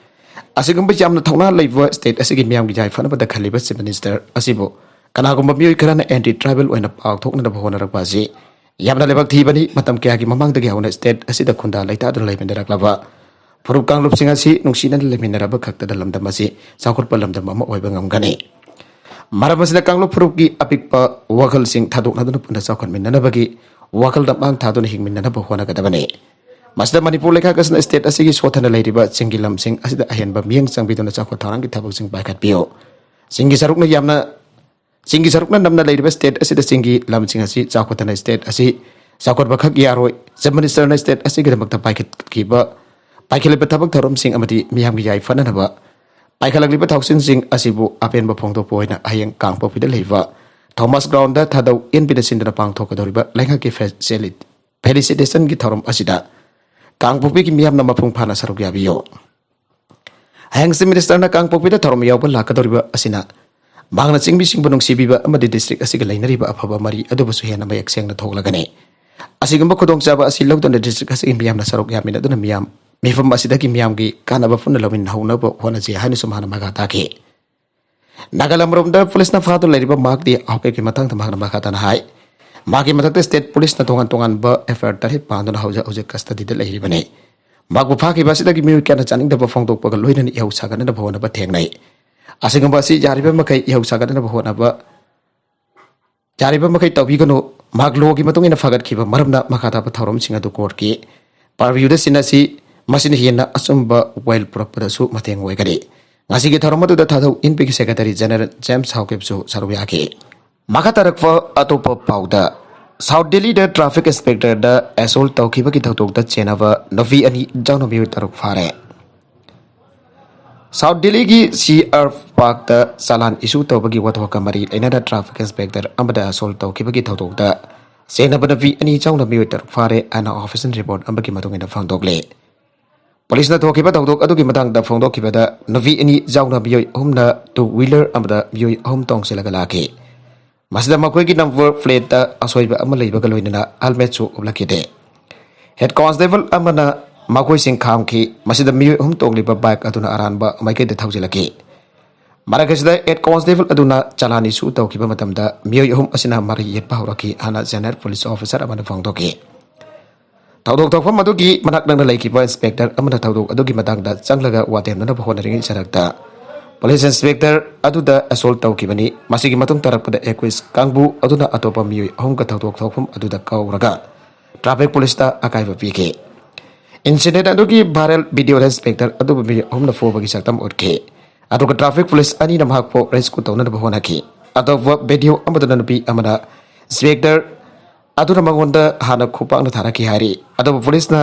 ꯑꯁꯤꯒꯨꯝꯕ ꯌꯥꯝꯅ ꯊꯧꯅꯥ ꯂꯩꯕ ꯁ꯭ꯇꯦꯠ ꯑꯁꯤꯒꯤ ꯃꯤꯌꯥꯝꯒꯤ ꯌꯥꯏꯐꯅꯕꯗ ꯈꯜꯂꯤꯕ ꯆꯤꯐ ꯃꯤꯅꯤꯁꯇꯔ ꯑꯁꯤꯕꯨ ꯀꯅꯥꯒꯨꯝꯕ ꯃꯤꯑꯣꯏ ꯈꯔꯅ ꯑꯦꯟꯇꯤ ꯇ꯭ꯔꯥꯏꯕꯦꯜ ꯑꯣꯏꯅ ꯄꯥꯎꯊꯣꯛꯅꯅꯕ ꯍꯣꯠꯅꯔꯛꯄ ꯑꯁꯤ ꯌꯥꯝꯅ ꯂꯥꯏꯕꯛ ꯊꯤꯕꯅꯤ꯫ ꯃꯇꯝ ꯀꯌꯥꯒꯤ ꯃꯃꯥꯡꯗꯒꯤ ꯍꯧꯅ ꯁ꯭ꯇꯦꯠ ꯑꯁꯤꯗ ꯈꯨꯟꯗꯥ ꯂꯩꯇꯥꯗꯨꯅ ꯂꯩꯃꯤꯟꯅꯔꯛꯂꯕ ꯐꯨꯔꯨꯞ ꯀꯥꯡꯂꯨꯞꯁꯤꯡ ꯑꯁꯤ ꯅꯨꯡꯁꯤꯅꯅ ꯂꯩꯃꯤꯟꯅꯔꯕ ꯈꯛꯇꯗ ꯂꯝꯗꯝ ꯑꯁꯤ ꯆꯥꯎꯈꯠꯄ ꯂꯝꯗꯝ ꯑꯃ ꯑꯣꯏꯕ ꯉꯝꯒꯅꯤ꯫ ꯃꯔꯝ ꯑꯁꯤꯅ ꯀꯥꯡꯂꯨꯞ ꯐꯨꯔꯨꯞꯀꯤ ꯑꯄꯤꯛꯄ ꯋꯥꯈꯜꯁꯤꯡ ꯊꯥꯗꯣꯛꯅꯗꯨꯅ ꯄꯨꯟꯅ ꯆꯥꯎꯈꯠꯃꯤꯟꯅꯅꯕꯒꯤ ꯋꯥꯈꯜꯗ ꯃꯥꯡ ꯊꯥꯗꯨꯅ ꯍꯤꯡꯃꯤꯟꯅꯅꯕ ꯍꯣꯠꯅꯒꯗꯕꯅꯤ꯫ ꯃꯁꯤꯗ ꯃꯅꯤꯄꯨꯔ ꯂꯩꯉꯥꯛ ꯑꯁꯤꯅ ꯁ꯭ꯇꯦꯠ ꯑꯁꯤꯒꯤ ꯁꯣꯠꯊꯅ ꯂꯩꯔꯤꯕ ꯆꯤꯡꯒꯤ ꯂꯝꯁꯤꯡ ꯑꯁꯤꯗ ꯑꯍꯦꯟꯕ ꯃꯤꯠꯌꯦꯡ ꯆꯪꯕꯤꯗꯨꯅ ꯆꯥꯎꯈꯠ ꯊꯧꯔꯥꯡꯒꯤ ꯊꯕꯛꯁꯤꯡ ꯄꯥꯏꯈꯠꯄꯤꯌꯨ꯫ ꯆꯤꯡꯒꯤ ꯁꯔꯨꯛꯅ ꯌꯥꯝꯅ, ꯆꯤꯡꯒꯤ ꯁꯔꯨꯛꯅ ꯅꯝꯅ ꯂꯩꯔꯤꯕ ꯁ꯭ꯇꯦꯠ ꯑꯁꯤꯗ ꯆꯤꯡꯒꯤ ꯂꯝꯁꯤꯡ ꯑꯁꯤ ꯆꯥꯎꯈꯠꯇꯅ ꯁ꯭ꯇꯦꯠ ꯑꯁꯤ ꯆꯥꯎꯈꯠꯄꯈꯛ ꯌꯥꯔꯣꯏ꯫ ꯆꯤꯐ ꯃꯤꯅꯤꯁꯇꯔꯅ ꯁ꯭ꯇꯦꯠ ꯑꯁꯤꯒꯤꯗꯃꯛꯇ ꯄꯥꯏꯈꯠꯈꯤꯕ, ꯄꯥꯏꯈꯠꯂꯤꯕ ꯊꯕꯛ ꯊꯧꯔꯝꯁꯤꯡ ꯑꯃꯗꯤ ꯃꯤꯌꯥꯝꯒꯤ ꯌꯥꯏꯐꯅꯅꯕ ꯄꯥꯏꯈꯠꯂꯛꯂꯤꯕ ꯊꯧꯁꯤꯜꯁꯤꯡ ꯑꯁꯤꯕꯨ ꯑꯄꯦꯟꯕ ꯐꯣꯡꯗꯣꯛꯄ ꯑꯣꯏꯅ ꯍꯌꯦꯡ ꯀꯥꯡꯄꯣꯛꯄꯤꯗ ꯂꯩꯕ ꯊꯣꯃꯥꯁ ꯒ꯭ꯔꯥꯎꯟꯗ ꯊꯥꯗꯧ ꯑꯦꯟ ꯄꯤꯅ ꯁꯤꯟꯗꯨꯅ ꯄꯥꯡꯊꯣꯛꯀꯗꯧꯔꯤꯕ ꯂꯩꯉꯥꯛꯀꯤ ꯐꯦꯁꯤꯂꯤ-, ꯐꯦꯂꯤꯁꯤꯇꯦꯁꯟꯒꯤ ꯊꯧꯔꯝ ꯑꯁꯤꯗ ꯀꯥꯡꯄꯣꯛꯄꯤꯒꯤ ꯃꯤꯌꯥꯝꯅ ꯃꯄꯨꯡ ꯐꯥꯅ ꯁꯔꯨꯛ ꯌꯥꯕꯤꯌꯨ꯫ ꯍꯌꯦꯡ ꯆꯤꯐ ꯃꯤꯅꯤꯁꯇꯔꯅ ꯀꯥꯡꯄꯣꯛꯄꯤꯗ ꯊꯧꯔꯝ ꯌꯥꯎꯕ ꯂꯥꯛꯀꯗꯧꯔꯤꯕ ꯑꯁꯤꯅ ꯃꯍꯥꯛꯅ ꯆꯤꯡꯃꯤꯁꯤꯡꯕꯨ ꯅꯨꯡꯁꯤꯕꯤꯕ ꯑꯃꯗꯤ ꯗꯤꯁꯇ꯭ꯔꯤꯛ ꯑꯁꯤꯒ ꯂꯩꯅꯔꯤꯕ ꯑꯐꯕ ꯃꯔꯤ ꯑꯗꯨꯕꯨꯁꯨ ꯍꯦꯟꯅ ꯃꯌꯦꯛ ꯁꯦꯡꯅ ꯊꯣꯛꯂꯒꯅꯤ꯫ ꯑꯁꯤꯒꯨꯝꯕ ꯈꯨꯗꯣꯡꯆꯥꯕ ꯑꯁꯤ ꯂꯧꯗꯨꯅ ꯗꯤꯁꯇ꯭ꯔꯤꯛ ꯑꯁꯤꯒꯤ ꯃꯤꯌꯥꯝꯅ ꯁꯔꯨꯛ ꯌꯥꯃꯤꯟꯅꯗꯨꯅ ꯃꯤꯌꯥꯝ ꯃꯤꯐꯝ ꯑꯁꯤꯗꯒꯤ ꯃꯤꯌꯥꯝꯒꯤ ꯀꯥꯟꯅꯕ ꯄꯨꯟꯅ ꯂꯧꯃꯤꯟꯅꯍꯧꯅꯕ ꯍꯣꯠꯅꯁꯤ ꯍꯥꯏꯅꯁꯨ ꯃꯍꯥꯛꯅ ꯃꯈꯥ ꯇꯥꯈꯤ꯫ ꯅꯥꯒꯥꯂꯝ ꯔꯣꯝꯗ ꯄꯨꯂꯤꯁꯅ ꯐꯥꯗꯨꯅ ꯂꯩꯔꯤꯕ ꯃꯍꯥꯛꯀꯤ ꯍꯥꯎꯀꯦꯞꯀꯤ ꯃꯇꯥꯡꯗ ꯃꯍꯥꯛꯅ ꯃꯈꯥ ꯇꯥꯅ ꯍꯥꯏ꯫ ꯃꯍꯥꯛꯀꯤ ꯃꯊꯛꯇ ꯁ꯭ꯇꯦꯠ ꯄꯨꯂꯤꯁꯅ ꯇꯣꯉꯥꯟ ꯇꯣꯉꯥꯟꯕ ꯑꯦꯐ ꯑꯥꯏ ꯑꯥꯔ ꯇꯔꯦꯠ ꯄꯥꯟꯗꯨꯅ ꯍꯧꯖꯤꯛ ꯍꯧꯖꯤꯛ ꯀꯁꯇꯗꯤꯗ ꯂꯩꯔꯤꯕꯅꯤ꯫ ꯃꯍꯥꯛꯄꯨ ꯐꯥꯈꯤꯕ ꯑꯁꯤꯗꯒꯤ ꯃꯤꯑꯣꯏ ꯀꯌꯥꯅ ꯆꯥꯅꯤꯡꯗꯕ ꯐꯣꯡꯗꯣꯛꯄꯒ ꯂꯣꯏꯅꯅ ꯏꯍꯧ ꯁꯥꯒꯠꯅꯅꯕ ꯍꯣꯠꯅꯕ ꯊꯦꯡꯅꯩ꯫ ꯑꯁꯤꯒꯨꯝꯕ ꯑꯁꯤ ꯌꯥꯔꯤꯕ ꯃꯈꯩ ꯏꯍꯧ ꯁꯥꯒꯠꯅꯅꯕ ꯍꯣꯠꯅꯕ ꯌꯥꯔꯤꯕ ꯃꯈꯩ ꯇꯧꯕꯤꯒꯅꯨ꯫ ꯃꯍꯥꯛ ꯂꯣꯒꯤ ꯃꯇꯨꯡ ꯏꯟꯅ ꯐꯒꯠꯈꯤꯕ ꯃꯔꯝꯅ ꯃꯈꯥ ꯇꯥꯕ ꯊꯧꯔꯝꯁꯤꯡ ꯑꯗꯨ ꯀꯣꯔꯠꯀꯤ ꯄꯥꯔꯚ꯭ꯌꯨꯗ ꯁꯤꯟꯅꯁꯤ꯫ ꯃꯁꯤꯅ ꯍꯦꯟꯅ ꯑꯆꯨꯝꯕ ꯋꯥꯌꯦꯜ ꯄꯨꯔꯛꯄꯗꯁꯨ ꯃꯇꯦꯡ ꯑꯣꯏꯒꯅꯤ꯫ ꯉꯁꯤꯒꯤ ꯊꯧꯔꯝ ꯑꯗꯨꯗ ꯊꯥꯗꯧ ꯏꯟꯄꯤꯒꯤ ꯁꯦꯀ꯭ꯔꯦꯇꯔꯤ ꯖꯦꯅꯔꯦꯜ ꯖꯦꯝꯁ ꯍꯥꯎꯀꯤꯞꯁꯨ ꯁꯔꯨꯛ ꯌꯥꯈꯤ꯫ ꯃꯈꯥ ꯇꯥꯔꯛꯄ ꯑꯇꯣꯞꯄ ꯄꯥꯎꯗ, ꯁꯥꯎꯠ ꯗꯤꯜꯂꯤꯗ ꯇ꯭ꯔꯥꯐꯤꯛ ꯏꯟꯁꯄꯦꯛꯇꯔꯗ ꯑꯦꯁꯣꯜ ꯇꯧꯈꯤꯕꯒꯤ ꯊꯧꯗꯣꯛꯇ ꯆꯦꯟꯅꯕ ꯅꯨꯄꯤ ꯑꯅꯤ ꯌꯥꯎꯅ ꯃꯤꯑꯣꯏ ꯇꯔꯨꯛ ꯐꯥꯔꯦ꯫ ꯁꯥꯎꯠ ꯗꯤꯜꯂꯤꯒꯤ ꯁꯤ ꯑꯥꯔ ꯄꯥꯔꯛꯇ ꯆꯂꯥꯟ ꯏꯁꯨ ꯇꯧꯕꯒꯤ ꯋꯥꯊꯣꯛꯀ ꯃꯔꯤ ꯂꯩꯅꯅ ꯇ꯭ꯔꯥꯐꯤꯛ ꯏꯟꯁꯄꯦꯛꯇꯔ ꯑꯃꯗ ꯑꯁꯣꯜ ꯇꯧꯈꯤꯕꯒꯤ ꯊꯧꯗꯣꯛꯇ ꯆꯦꯟꯅꯕ ꯅꯨꯄꯤ ꯑꯅꯤ ꯌꯥꯎꯅ ꯃꯤꯑꯣꯏ ꯇꯔꯨꯛ ꯐꯥꯔꯦ ꯍꯥꯏꯅ ꯑꯣꯐꯤꯁꯤꯌꯦꯜ ꯔꯤꯄꯣꯔꯠ ꯑꯃꯒꯤ ꯃꯇꯨꯡ ꯏꯟꯅ ꯐꯣꯡꯗꯣꯛꯂꯤ꯫ ꯄꯨꯂꯤꯁꯅ ꯊꯣꯛꯈꯤꯕ ꯊꯧꯗꯣꯛ ꯑꯗꯨꯒꯤ ꯃꯇꯥꯡꯗ ꯐꯣꯡꯗꯣꯛꯈꯤꯕꯗ, ꯅꯨꯄꯤ ꯑꯅꯤ ꯌꯥꯎꯅ ꯃꯤꯑꯣꯏ ꯑꯍꯨꯝꯅ ꯇꯨ ꯋꯤꯂꯔ ꯑꯃꯗ ꯃꯤꯑꯣꯏ ꯑꯍꯨꯝ ꯇꯣꯡꯁꯤꯜꯂꯒ ꯂꯥꯛꯈꯤ꯫ ꯃꯁꯤꯗ ꯃꯈꯣꯏꯒꯤ ꯅꯝꯕꯔ ꯄ꯭ꯂꯦꯠꯇ ꯑꯁꯣꯏꯕ ꯑꯃ ꯂꯩꯕꯒ ꯂꯣꯏꯅꯅ ꯍꯦꯜꯃꯦꯠꯁꯨ ꯎꯞꯂꯛꯈꯤꯗꯦ꯫ ꯍꯦꯗ ꯀꯣꯟꯁꯇꯦꯕꯜ ꯑꯃꯅ ꯃꯈꯣꯏꯁꯤꯡ ꯈꯥꯝꯈꯤ꯫ ꯃꯁꯤꯗ ꯃꯤꯑꯣꯏ ꯑꯍꯨꯝ ꯇꯣꯡꯂꯤꯕ ꯕꯥꯏꯛ ꯑꯗꯨꯅ ꯑꯔꯥꯟꯕ ꯃꯥꯏꯀꯩꯗ ꯊꯧꯖꯤꯜꯂꯛꯈꯤ꯫ ꯃꯔꯛ ꯑꯁꯤꯗ ꯍꯦꯗ ꯀꯣꯟꯁꯇꯦꯕꯜ ꯑꯗꯨꯅ ꯆꯂꯥꯟ ꯏꯁꯨ ꯇꯧꯈꯤꯕ ꯃꯇꯝꯗ ꯃꯤꯑꯣꯏ ꯑꯍꯨꯝ ꯑꯁꯤꯅ ꯃꯔꯩ ꯌꯦꯠꯄ ꯍꯧꯔꯛꯈꯤ ꯍꯥꯏꯅ ꯖꯦꯅꯔꯦꯜ ꯄꯨꯂꯤꯁ ꯑꯣꯐꯤꯁꯥꯔ ꯑꯃꯅ ꯐꯣꯡꯗꯣꯛꯈꯤ꯫ ꯊꯧꯗꯣꯛ ꯊꯣꯛꯐꯝ ꯑꯗꯨꯒꯤ ꯃꯅꯥꯛ ꯅꯛꯅ ꯂꯩꯈꯤꯕ ꯏꯟꯁꯄꯦꯛꯇꯔ ꯑꯃꯅ ꯊꯧꯗꯣꯛ ꯑꯗꯨꯒꯤ ꯃꯇꯥꯡꯗ ꯆꯪꯂꯒ ꯋꯥ ꯇꯦꯝꯅꯅꯕ ꯍꯣꯠꯅꯔꯤꯉꯩ ꯆꯔꯛꯇ ꯄꯨꯂꯤꯁ ꯏꯟꯁꯄꯦꯛꯇꯔ ꯑꯗꯨꯗ ꯑꯦꯁꯣꯜ ꯇꯧꯈꯤꯕꯅꯤ꯫ ꯃꯁꯤꯒꯤ ꯃꯇꯨꯡ ꯇꯥꯔꯛꯄꯗ ꯑꯦꯀ꯭ꯌꯨꯁ ꯀꯥꯡꯕꯨ ꯑꯗꯨꯅ ꯑꯇꯣꯞꯄ ꯃꯤꯑꯣꯏ ꯑꯍꯨꯝꯒ ꯊꯧꯗꯣꯛ ꯊꯣꯛꯐꯝ ꯑꯗꯨꯗ ꯀꯧꯔꯒ ꯇ꯭ꯔꯥꯐꯤꯛ ꯄꯨꯂꯤꯁꯇ ꯑꯀꯥꯏꯕ ꯄꯤꯈꯤ꯫ ꯏꯟꯁꯤꯗꯦꯟ ꯑꯗꯨꯒꯤ ꯚꯥꯏꯔꯦꯜ ꯚꯤꯗꯤꯑꯣꯗ ꯏꯟꯁꯄꯦꯛꯇꯔ ꯑꯗꯨꯕꯨ ꯃꯤꯑꯣꯏ ꯑꯍꯨꯝꯅ ꯐꯨꯕꯒꯤ ꯁꯛꯇꯝ ꯎꯠꯈꯤ꯫ ꯑꯗꯨꯒ ꯇ꯭ꯔꯥꯐꯤꯛ ꯄꯨꯂꯤꯁ ꯑꯅꯤꯅ ꯃꯍꯥꯛꯄꯨ ꯔꯦꯁꯀ꯭ꯌꯨ ꯇꯧꯅꯅꯕ ꯍꯣꯠꯅꯈꯤ꯫ ꯑꯇꯣꯞꯄ ꯚꯤꯗꯤꯑꯣ ꯑꯃꯗꯅ ꯅꯨꯄꯤ ꯑꯃꯅ ꯏꯟꯁꯄꯦꯛꯇꯔ ꯑꯗꯨꯅ ꯃꯉꯣꯟꯗ ꯍꯥꯟꯅ ꯈꯨꯄꯥꯛꯅ ꯊꯥꯔꯛꯈꯤ ꯍꯥꯏꯔꯤ꯫ ꯑꯗꯨꯕꯨ ꯄꯨꯂꯤꯁꯅ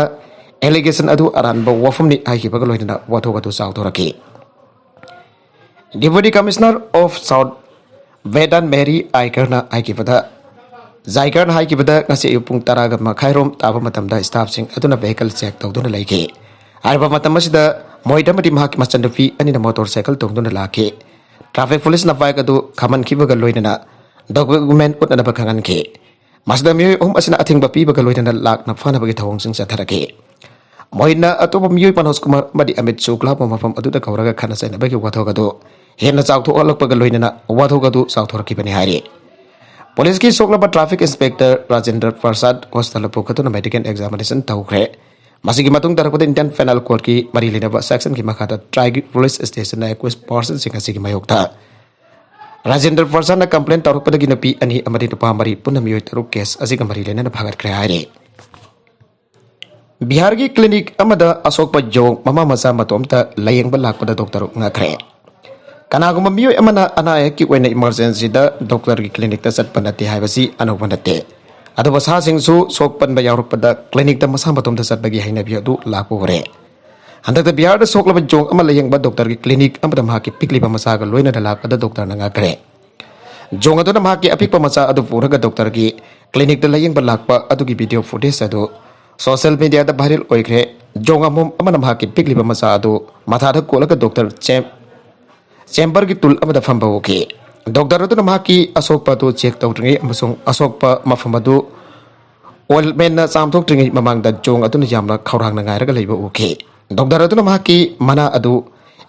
ꯑꯦꯂꯤꯒꯦꯁꯟ ꯑꯗꯨ ꯑꯔꯥꯟꯕ ꯋꯥꯐꯝꯅꯤ ꯍꯥꯏꯈꯤꯕꯒ ꯂꯣꯏꯅꯅ ꯋꯥꯊꯣꯛ ꯑꯗꯨ ꯆꯥꯎꯊꯣꯔꯛꯈꯤ꯫ Deputy Commissioner of South Vedan Mary Aikerꯅ ꯍꯥꯏꯈꯤꯕꯗ, ꯖꯥꯏꯀꯔꯅ ꯍꯥꯏꯈꯤꯕꯗ, ꯉꯁꯤ ꯑꯌꯨꯛ ꯄꯨꯡ ꯇꯔꯥꯒ ꯃꯈꯥꯏꯔꯣꯝ ꯇꯥꯕ ꯃꯇꯝꯗ ꯁ꯭ꯇꯥꯐꯁꯤꯡ ꯑꯗꯨꯅ ꯚꯦꯍꯤꯀꯜ ꯆꯦꯛ ꯇꯧꯗꯨꯅ ꯂꯩꯈꯤ꯫ ꯍꯥꯏꯔꯤꯕ ꯃꯇꯝ ꯑꯁꯤꯗ ꯃꯣꯍꯤꯠ ꯑꯃꯗꯤ ꯃꯍꯥꯛꯀꯤ ꯃꯆꯟꯅꯨꯄꯤ ꯑꯅꯤꯅ ꯃꯣꯇꯣꯔ ꯁꯥꯏꯀꯜ ꯇꯣꯡꯗꯨꯅ ꯂꯥꯛꯈꯤ꯫ ꯇ꯭ꯔꯥꯐꯤꯛ ꯄꯨꯂꯤꯁꯅ ꯕꯥꯏꯛ ꯑꯗꯨ ꯈꯥꯝꯍꯟꯈꯤꯕꯒ ꯂꯣꯏꯅꯅ ꯗꯣꯀꯨꯃꯦꯟ ꯎꯠꯅꯅꯕ ꯈꯪꯍꯟꯈꯤ꯫ ꯃꯁꯤꯗ ꯃꯤꯑꯣꯏ ꯑꯍꯨꯝ ꯑꯁꯤꯅ ꯑꯊꯤꯡꯕ ꯄꯤꯕꯒ ꯂꯣꯏꯅꯅ ꯂꯥꯛꯅ ꯐꯥꯅꯕꯒꯤ ꯊꯧꯑꯣꯡꯁꯤꯡ ꯆꯠꯊꯔꯛꯈꯤ꯫ ꯃꯣꯏꯅ ꯑꯇꯣꯞꯄ ꯃꯤꯑꯣꯏ ꯄꯅꯣꯖ ꯀꯨꯃꯥꯔ ꯑꯃꯗꯤ ꯑꯃꯤꯠ ꯁꯨꯛꯂꯥꯕꯨ ꯃꯐꯝ ꯑꯗꯨꯗ ꯀꯧꯔꯒ ꯈꯠꯅ ꯆꯩꯅꯕꯒꯤ ꯋꯥꯊꯣꯛ ꯑꯗꯨ ꯍꯦꯟꯅ ꯆꯥꯎꯊꯣꯛꯍꯜꯂꯛꯄꯒ ꯂꯣꯏꯅꯅ ꯋꯥꯊꯣꯛ ꯑꯗꯨ ꯆꯥꯎꯊꯣꯔꯛꯈꯤꯕꯅꯤ ꯍꯥꯏꯔꯤ꯫ ꯄꯨꯂꯤꯁꯀꯤ ꯁꯣꯛꯂꯕ traffic inspector ꯔꯥꯖꯦꯟꯗ꯭ꯔ ꯄ꯭ꯔꯁꯥꯗ hospital ꯄꯨꯈꯠꯇꯨꯅ medical examination ꯇꯧꯈ꯭ꯔꯦ꯫ ꯃꯁꯤꯒꯤ ꯃꯇꯨꯡ ꯇꯥꯔꯛꯄꯗ Indian Penal Courtꯀꯤ ꯃꯔꯤ ꯂꯩꯅꯕ sectionꯒꯤ ꯃꯈꯥꯗ trial police stationꯅ accused personꯁꯤꯡ ꯑꯁꯤꯒꯤ ꯃꯥꯌꯣꯛꯇ ꯔꯥꯖꯦꯟꯗ꯭ꯔ ꯄ꯭ꯔꯁꯥꯗꯅ complaint ꯇꯧꯔꯛꯄꯗꯒꯤ ꯅꯨꯄꯤ ꯑꯅꯤ ꯑꯃꯗꯤ ꯅꯨꯄꯥ ꯃꯔꯤ ꯄꯨꯟꯅ ꯃꯤꯑꯣꯏ ꯇꯔꯨꯛ case ꯑꯁꯤꯒ ꯃꯔꯤ ꯂꯩꯅꯅ ꯐꯥꯒꯠꯈ꯭ꯔꯦ ꯍꯥꯏꯔꯤ꯫ ꯕꯤꯍꯥꯔꯒꯤ clinic ꯑꯃꯗ ꯑꯁꯣꯛꯄ ꯌꯣꯡ ꯃꯃꯥ ꯃꯆꯥ ꯃꯇꯣꯝꯇ ꯂꯥꯌꯦꯡꯕ ꯂꯥꯛꯄꯗ doctor ꯉꯛꯈ꯭ꯔꯦ꯫ ꯀꯅꯥꯒꯨꯝꯕ ꯃꯤꯑꯣꯏ ꯑꯃꯅ ꯑꯅꯥ ꯑꯌꯦꯛꯀꯤ ꯑꯣꯏꯅ emergencyꯗ doctorꯒꯤ clinicꯇ ꯆꯠꯄ ꯅꯠꯇꯦ ꯍꯥꯏꯕꯁꯤ ꯑꯅꯧꯕ ꯅꯠꯇꯦ꯫ ꯑꯗꯨꯕꯨ ꯁꯥꯁꯤꯡꯁꯨ ꯁꯣꯛ ꯄꯟꯕ ꯌꯥꯎꯔꯛꯄꯗ clinicꯇ ꯃꯁꯥ ꯃꯇꯣꯝꯇ ꯆꯠꯄꯒꯤ ꯍꯩꯅꯕꯤ ꯑꯗꯨ ꯂꯥꯛꯄ ꯎꯔꯦ꯫ ꯍꯟꯗꯛꯇ ꯕꯤꯍꯥꯔꯗ ꯁꯣꯛꯂꯕ ꯌꯣꯡ ꯑꯃ ꯂꯥꯌꯦꯡꯕ doctorꯒꯤ clinic ꯑꯃꯗ ꯃꯍꯥꯛꯀꯤ ꯄꯤꯛꯂꯤꯕ ꯃꯆꯥꯒ ꯂꯣꯏꯅꯅ ꯂꯥꯛꯄꯗ doctorꯅ ꯉꯛꯈ꯭ꯔꯦ꯫ ꯌꯣꯡ ꯑꯗꯨꯅ ꯃꯍꯥꯛꯀꯤ ꯑꯄꯤꯛꯄ ꯃꯆꯥ ꯑꯗꯨ ꯄꯨꯔꯒ doctorꯒꯤ clinicꯇ ꯂꯥꯌꯦꯡꯕ ꯂꯥꯛꯄ ꯑꯗꯨꯒꯤ video footage ꯑꯗꯨ social mediaꯗ viral ꯑꯣꯏꯈ꯭ꯔꯦ꯫ ꯌꯣꯡ ꯑꯃꯣꯝ ꯑꯃꯅ ꯃꯍꯥꯛꯀꯤ ꯄꯤꯛꯂꯤꯕ ꯃꯆꯥ ꯑꯗꯨ ꯃꯊꯥꯗ ꯀꯣꯜꯂꯒ doctor chamberꯒꯤ ꯇꯨꯜ ꯑꯃꯗ ꯐꯝꯕ ꯎꯈꯤ꯫ Doctor ꯑꯗꯨꯅ ꯃꯍꯥꯛꯀꯤ ꯑꯁꯣꯛꯄ ꯑꯗꯨ check ꯇꯧꯗ꯭ꯔꯤꯉꯩ ꯑꯃꯁꯨꯡ ꯑꯁꯣꯛꯄ ꯃꯐꯝ ꯑꯗꯨ ointmentꯅ ꯆꯥꯝꯊꯣꯛꯇ꯭ꯔꯤꯉꯩ ꯃꯃꯥꯡꯗ ꯌꯣꯡ ꯑꯗꯨꯅ ꯌꯥꯝꯅ ꯈꯧꯔꯥꯡꯅ ꯉꯥꯏꯔꯒ ꯂꯩꯕ ꯎꯈꯤ꯫ Doctor ꯑꯗꯨꯅ ꯃꯍꯥꯛꯀꯤ ꯃꯅꯥ ꯑꯗꯨ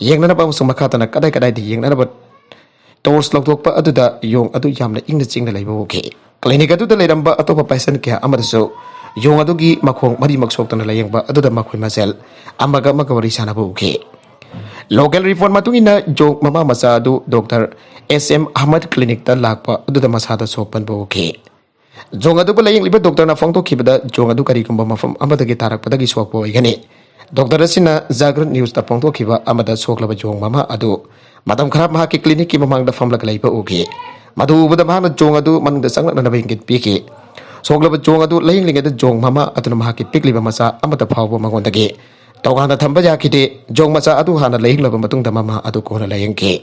ꯌꯦꯡꯅꯅꯕ ꯑꯃꯁꯨꯡ ꯃꯈꯥ ꯇꯥꯅ ꯀꯗꯥꯏ ꯀꯗꯥꯏꯗ ꯌꯦꯡꯅꯅꯕ torch ꯂꯧꯊꯣꯛꯄ ꯑꯗꯨꯗ ꯌꯣꯡ ꯑꯗꯨ ꯌꯥꯝꯅ ꯏꯪꯅ ꯆꯤꯛꯅ ꯂꯩꯕ ꯎꯈꯤ꯫ Clinic ꯑꯗꯨꯗ ꯂꯩꯔꯝꯕ ꯑꯇꯣꯞꯄ patient ꯀꯌꯥ ꯑꯃꯗꯁꯨ ꯌꯣꯡ ꯑꯗꯨꯒꯤ ꯃꯈꯣꯡ ꯃꯔꯤꯃꯛ ꯁꯣꯛꯇꯅ ꯂꯥꯌꯦꯡꯕ ꯑꯗꯨꯗ ꯃꯈꯣꯏ ꯃꯁꯦꯜ ꯑꯃꯒ ꯑꯃꯒ ꯋꯥꯔꯤ ꯁꯥꯅꯕ ꯎꯈꯤ꯫ Local report ꯃꯇꯨꯡ ꯏꯟꯅ, ꯌꯣꯡ ꯃꯃꯥ ꯃꯆꯥ ꯑꯗꯨ doctor S M Ahmed clinicꯇ ꯂꯥꯛꯄ ꯑꯗꯨꯗ ꯃꯁꯥꯗ ꯁꯣꯛ ꯄꯟꯕ ꯎꯈꯤ꯫ ꯌꯣꯡ ꯑꯗꯨꯕꯨ ꯂꯥꯌꯦꯡꯂꯤꯕ doctorꯅ ꯐꯣꯡꯗꯣꯛꯈꯤꯕꯗ, ꯌꯣꯡ ꯑꯗꯨ ꯀꯔꯤꯒꯨꯝꯕ ꯃꯐꯝ ꯑꯃꯗꯒꯤ ꯇꯥꯔꯛꯄꯗꯒꯤ ꯁꯣꯛꯄ ꯑꯣꯏꯒꯅꯤ꯫ Doctor ꯑꯁꯤꯅ Jagran Newsꯇ ꯐꯣꯡꯗꯣꯛꯈꯤꯕ ꯑꯃꯗ, ꯁꯣꯛꯂꯕ ꯌꯣꯡ ꯃꯃꯥ ꯑꯗꯨ ꯃꯇꯝ ꯈꯔ ꯃꯍꯥꯛꯀꯤ clinicꯀꯤ ꯃꯃꯥꯡꯗ ꯐꯝꯂꯒ ꯂꯩꯕ ꯎꯈꯤ꯫ ꯃꯗꯨ ꯎꯕꯗ ꯃꯍꯥꯛꯅ ꯌꯣꯡ ꯑꯗꯨ ꯃꯅꯨꯡꯗ ꯆꯪꯂꯛꯅꯅꯕ ꯏꯪꯒꯤꯠ ꯄꯤꯈꯤ꯫ ꯁꯣꯛꯂꯕ ꯌꯣꯡ ꯑꯗꯨ ꯂꯥꯌꯦꯡꯂꯤꯉꯩꯗ ꯌꯣꯡ ꯃꯃꯥ ꯑꯗꯨꯅ ꯃꯍꯥꯛꯀꯤ ꯄꯤꯛꯂꯤꯕ ꯃꯆꯥ ꯑꯃꯠꯇ ꯐꯥꯎꯕ ꯃꯉꯣꯟꯗꯒꯤ ꯇꯣꯉꯥꯟꯅ ꯊꯝꯕ ꯌꯥꯈꯤꯗꯦ꯫ ꯌꯣꯡ ꯃꯆꯥ ꯑꯗꯨ ꯍꯥꯟꯅ ꯂꯥꯌꯦꯡꯂꯕ ꯃꯇꯨꯡꯗ ꯃꯃꯥ ꯑꯗꯨ ꯀꯣꯟꯅ ꯂꯥꯌꯦꯡꯈꯤ꯫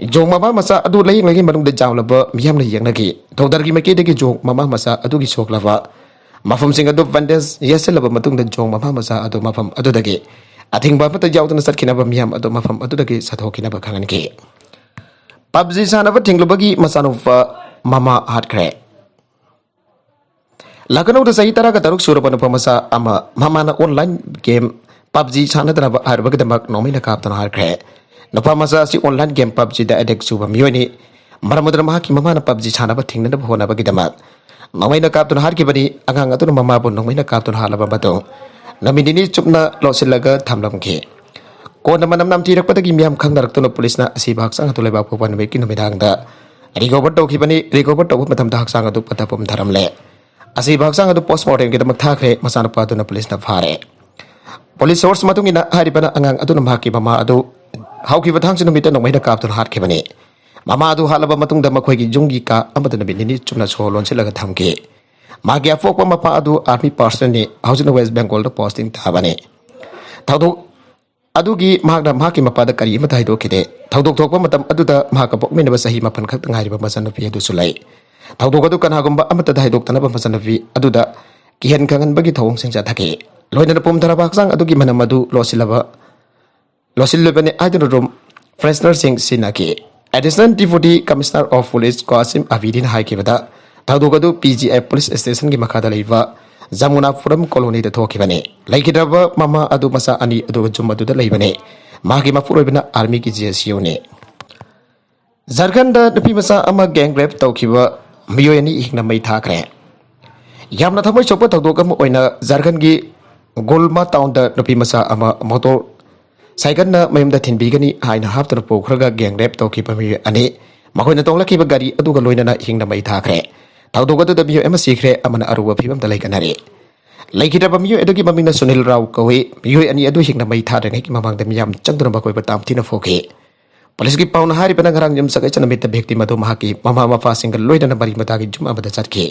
ꯌꯣꯡ ꯃꯃꯥ ꯃꯆꯥ ꯑꯗꯨ ꯂꯥꯌꯦꯡꯂꯤꯉꯩ ꯃꯅꯨꯡꯗ ꯌꯥꯝꯂꯕ ꯃꯤꯌꯥꯝꯅ ꯌꯦꯡꯅꯈꯤ꯫ Doctorꯒꯤ ꯃꯥꯏꯀꯩꯗꯒꯤ ꯌꯣꯡ ꯃꯃꯥ ꯃꯆꯥ ꯑꯗꯨꯒꯤ ꯁꯣꯛꯂꯕ ꯃꯐꯝꯁꯤꯡ ꯑꯗꯨ bandage ꯌꯦꯠꯁꯤꯜꯂꯕ ꯃꯇꯨꯡꯗ, ꯌꯣꯡ ꯃꯃꯥ ꯃꯆꯥ ꯑꯗꯨ ꯃꯐꯝ ꯑꯗꯨꯗꯒꯤ ꯑꯊꯤꯡꯕ ꯑꯃꯠꯇ ꯌꯥꯎꯗꯅ ꯆꯠꯈꯤꯅꯕ ꯃꯤꯌꯥꯝ ꯑꯗꯨ ꯃꯐꯝ ꯑꯗꯨꯗꯒꯤ ꯆꯠꯊꯣꯛꯈꯤꯅꯕ ꯈꯪꯍꯟꯈꯤ꯫ PUBG ꯁꯥꯟꯅꯕ ꯊꯤꯡꯂꯨꯕꯒꯤ ꯃꯆꯥꯅꯨꯄꯥ ꯃꯃꯥ ꯍꯥꯠꯈ꯭ꯔꯦ꯫ ꯂꯈꯅꯧꯗ ꯆꯍꯤ ꯇꯔꯥꯒ ꯇꯔꯨꯛ ꯁꯨꯔꯕ ꯅꯨꯄꯥ ꯃꯆꯥ ꯑꯃ ꯃꯃꯥꯅ online game PUBG ꯁꯥꯟꯅꯗꯅꯕ ꯍꯥꯏꯔꯨꯕꯒꯤꯗꯃꯛ ꯅꯣꯡꯃꯩꯅ ꯀꯥꯞꯇꯨꯅ ꯍꯥꯠꯈ꯭ꯔꯦ꯫ ꯅꯨꯄꯥ ꯃꯆꯥ ꯑꯁꯤ online game PUBGꯗ addict ꯆꯨꯕ ꯃꯤꯑꯣꯏꯅꯤ꯫ ꯃꯔꯝ ꯑꯗꯨꯅ ꯃꯍꯥꯛꯀꯤ ꯃꯃꯥꯅ PUBG ꯁꯥꯟꯅꯕ ꯊꯤꯡꯅꯅꯕ ꯍꯣꯠꯅꯕꯒꯤꯗꯃꯛ ꯅꯣꯡꯃꯩꯅ ꯀꯥꯞꯇꯨꯅ ꯍꯥꯠꯈꯤꯕꯅꯤ꯫ ꯑꯉꯥꯡ ꯑꯗꯨꯅ ꯃꯃꯥꯕꯨ ꯅꯣꯡꯃꯩꯅ ꯀꯥꯞꯇꯨꯅ ꯍꯥꯠꯂꯕ ꯃꯇꯨꯡ ꯅꯨꯃꯤꯠ ꯅꯤꯅꯤ ꯆꯨꯞꯅ ꯂꯣꯠꯁꯤꯜꯂꯒ ꯊꯝꯂꯝꯈꯤ꯫ ꯀꯣꯟꯅ ꯃꯅꯝ ꯅꯝꯊꯤꯔꯛꯄꯗꯒꯤ ꯃꯤꯌꯥꯝ ꯈꯪꯅꯔꯛꯇꯨꯅ ꯄꯨꯂꯤꯁꯅ ꯑꯁꯤꯕ ꯍꯛꯆꯥꯡ ꯑꯗꯨ ꯂꯩꯕꯥꯛꯄꯣꯛꯄ ꯅꯨꯃꯤꯠꯀꯤ ꯅꯨꯃꯤꯗꯥꯡꯗ recover ꯇꯧꯈꯤꯕꯅꯤ꯫ Recover ꯇꯧꯕ ꯃꯇꯝꯗ ꯍꯛꯆꯥꯡ ꯑꯗꯨ ꯄꯠꯊ ꯄꯨꯝꯊꯔꯝꯂꯦ꯫ ꯑꯁꯤꯕ ꯍꯛꯆꯥꯡ ꯑꯗꯨ postmortemꯒꯤꯗꯃꯛ ꯊꯥꯈ꯭ꯔꯦ꯫ ꯃꯆꯥꯅꯨꯄꯥ ꯑꯗꯨꯅ ꯄꯨꯂꯤꯁꯅ ꯐꯥꯔꯦ꯫ ꯄꯨꯂꯤꯁ source ꯃꯇꯨꯡ ꯏꯟꯅ ꯍꯥꯏꯔꯤꯕꯅ ꯑꯉꯥꯡ ꯑꯗꯨꯅ ꯃꯍꯥꯛꯀꯤ ꯃꯃꯥ ꯑꯗꯨ ꯍꯧꯈꯤꯕ ꯊꯥꯡꯖ ꯅꯨꯃꯤꯠꯇ ꯅꯣꯡꯃꯩꯅ ꯀꯥꯞꯇꯨꯅ ꯍꯥꯠꯈꯤꯕꯅꯤ꯫ ꯃꯃꯥ ꯑꯗꯨ ꯍꯥꯠꯂꯕ ꯃꯇꯨꯡꯗ ꯃꯈꯣꯏꯒꯤ ꯌꯨꯝꯒꯤ ꯀꯥ ꯑꯃꯗ ꯅꯨꯃꯤꯠ ꯅꯤꯅꯤ ꯆꯨꯞꯅ ꯁꯣ ꯂꯣꯟꯁꯤꯜꯂꯒ ꯊꯝꯈꯤ꯫ ꯃꯥꯒꯤ ꯑꯄꯣꯛꯄ ꯃꯄꯥ ꯑꯗꯨ army personnelꯅꯤ꯫ ꯍꯧꯖꯤꯛꯅ West Bengalꯗ posting ꯇꯥꯕꯅꯤ꯫ ꯊꯧꯗꯣꯛ ꯑꯗꯨꯒꯤ ꯃꯍꯥꯛꯅ ꯃꯍꯥꯛꯀꯤ ꯃꯄꯥꯗ ꯀꯔꯤ ꯑꯃꯠꯇ ꯍꯥꯏꯗꯣꯛꯈꯤꯗꯦ꯫ ꯊꯧꯗꯣꯛ ꯊꯣꯛꯄ ꯃꯇꯝ ꯑꯗꯨꯗ ꯃꯍꯥꯛꯀ ꯄꯣꯛꯃꯤꯟꯅꯕ ꯆꯍꯤ ꯃꯥꯄꯟ ꯈꯛꯇ ꯉꯥꯏꯔꯤꯕ ꯃꯆꯟꯅꯨꯄꯤ ꯑꯗꯨꯁꯨ ꯂꯩ꯫ ꯊꯧꯗꯣꯛ ꯑꯗꯨ ꯀꯅꯥꯒꯨꯝꯕ ꯑꯃꯠꯇꯗ ꯍꯥꯏꯗꯣꯛꯇꯅꯕ ꯃꯆꯟꯅꯨꯄꯤ ꯑꯗꯨꯗ ꯀꯤꯍꯟ ꯈꯪꯍꯟꯕꯒꯤ ꯊꯧꯑꯣꯡꯁꯤꯡ ꯆꯠꯊꯈꯤ꯫ ꯂꯣꯏꯅꯅ ꯄꯨꯝꯊꯔꯕ ꯍꯛꯆꯥꯡ ꯑꯗꯨꯒꯤ ꯃꯅꯝ ꯑꯗꯨ ꯂꯣꯠꯁꯤꯜꯂꯕ ꯂꯣꯠꯁꯤꯜꯂꯣꯏꯕꯅꯤ ꯍꯥꯏꯗꯨꯅ room freshenerꯁꯤꯡ ꯁꯤꯖꯤꯟꯅꯈꯤ꯫ Additional Deputy Commissioner of Police Qasim Abidina ꯍꯥꯏꯈꯤꯕꯗ, ꯊꯧꯗꯣꯛ ꯑꯗꯨ PGI police stationꯒꯤ ꯃꯈꯥꯗ ꯂꯩꯕ ꯖꯃꯨꯅꯥꯄꯨꯔꯝ colonyꯗ ꯊꯣꯛꯈꯤꯕꯅꯤ꯫ ꯂꯩꯈꯤꯗ꯭ꯔꯕ ꯃꯃꯥ ꯑꯗꯨ ꯃꯆꯥ ꯑꯅꯤ ꯑꯗꯨꯒ ꯌꯨꯝ ꯑꯗꯨꯗ ꯂꯩꯕꯅꯤ꯫ ꯃꯍꯥꯛꯀꯤ ꯃꯄꯨꯔꯣꯏꯕꯅ armyꯒꯤ JCOꯅꯤ꯫ ꯖꯔꯈꯟꯗ ꯅꯨꯄꯤ ꯃꯆꯥ ꯑꯃ gang rape ꯇꯧꯈꯤꯕ ꯃꯤꯑꯣꯏ ꯑꯅꯤ ꯍꯤꯡꯅ ꯃꯩ ꯊꯥꯈ꯭ꯔꯦ꯫ ꯌꯥꯝꯅ ꯊꯃꯣꯏ ꯁꯣꯛꯄ ꯊꯧꯗꯣꯛ ꯑꯃ ꯑꯣꯏꯅ ꯖꯔꯈꯟꯒꯤ ꯒꯣꯜꯃꯥ townꯗ ꯅꯨꯄꯤ ꯃꯆꯥ ꯑꯃ motor cycleꯅ ꯃꯌꯨꯝꯗ ꯊꯤꯟꯕꯤꯒꯅꯤ ꯍꯥꯏꯅ ꯍꯥꯞꯇꯨꯅ ꯄꯨꯈ꯭ꯔꯒ gang rape ꯇꯧꯈꯤꯕ ꯃꯤꯑꯣꯏ ꯑꯅꯤ, ꯃꯈꯣꯏꯅ ꯇꯣꯡꯂꯛꯈꯤꯕ ꯒꯥꯔꯤ ꯑꯗꯨꯒ ꯂꯣꯏꯅꯅ ꯍꯤꯡꯅ ꯃꯩ ꯊꯥꯈ꯭ꯔꯦ꯫ ꯊꯧꯗꯣꯛ ꯑꯗꯨꯗ ꯃꯤꯑꯣꯏ ꯑꯃ ꯁꯤꯈ꯭ꯔꯦ, ꯑꯃꯅ ꯑꯔꯨꯕ ꯐꯤꯕꯝꯗ ꯂꯩꯈꯠꯅꯔꯤ꯫ ꯂꯩꯈꯤꯗ꯭ꯔꯕ ꯃꯤꯑꯣꯏ ꯑꯗꯨꯒꯤ ꯃꯃꯤꯡꯅ ꯁꯨꯅꯤꯜ ꯔꯥꯎ ꯀꯧꯏ꯫ ꯃꯤꯑꯣꯏ ꯑꯅꯤ ꯑꯗꯨ ꯍꯤꯡꯅ ꯃꯩ ꯊꯥꯗ꯭ꯔꯤꯉꯩꯒꯤ ꯃꯃꯥꯡꯗ ꯃꯤꯌꯥꯝ ꯆꯪꯗꯨꯅ ꯃꯈꯣꯏꯕꯨ ꯇꯥꯝꯊꯤꯅ ꯐꯨꯈꯤ꯫ ꯄꯨꯂꯤꯁꯀꯤ ꯄꯥꯎꯅ ꯍꯥꯏꯔꯤꯕꯅ ꯉꯔꯥꯡ ꯌꯨꯝꯁꯀꯩꯁ ꯅꯨꯃꯤꯠꯇ victim ꯑꯗꯨ ꯃꯍꯥꯛꯀꯤ ꯃꯃꯥ ꯃꯄꯥꯁꯤꯡꯒ ꯂꯣꯏꯅꯅ ꯃꯔꯤ ꯃꯇꯥꯒꯤ ꯌꯨꯝ ꯑꯃꯗ ꯆꯠꯈꯤ꯫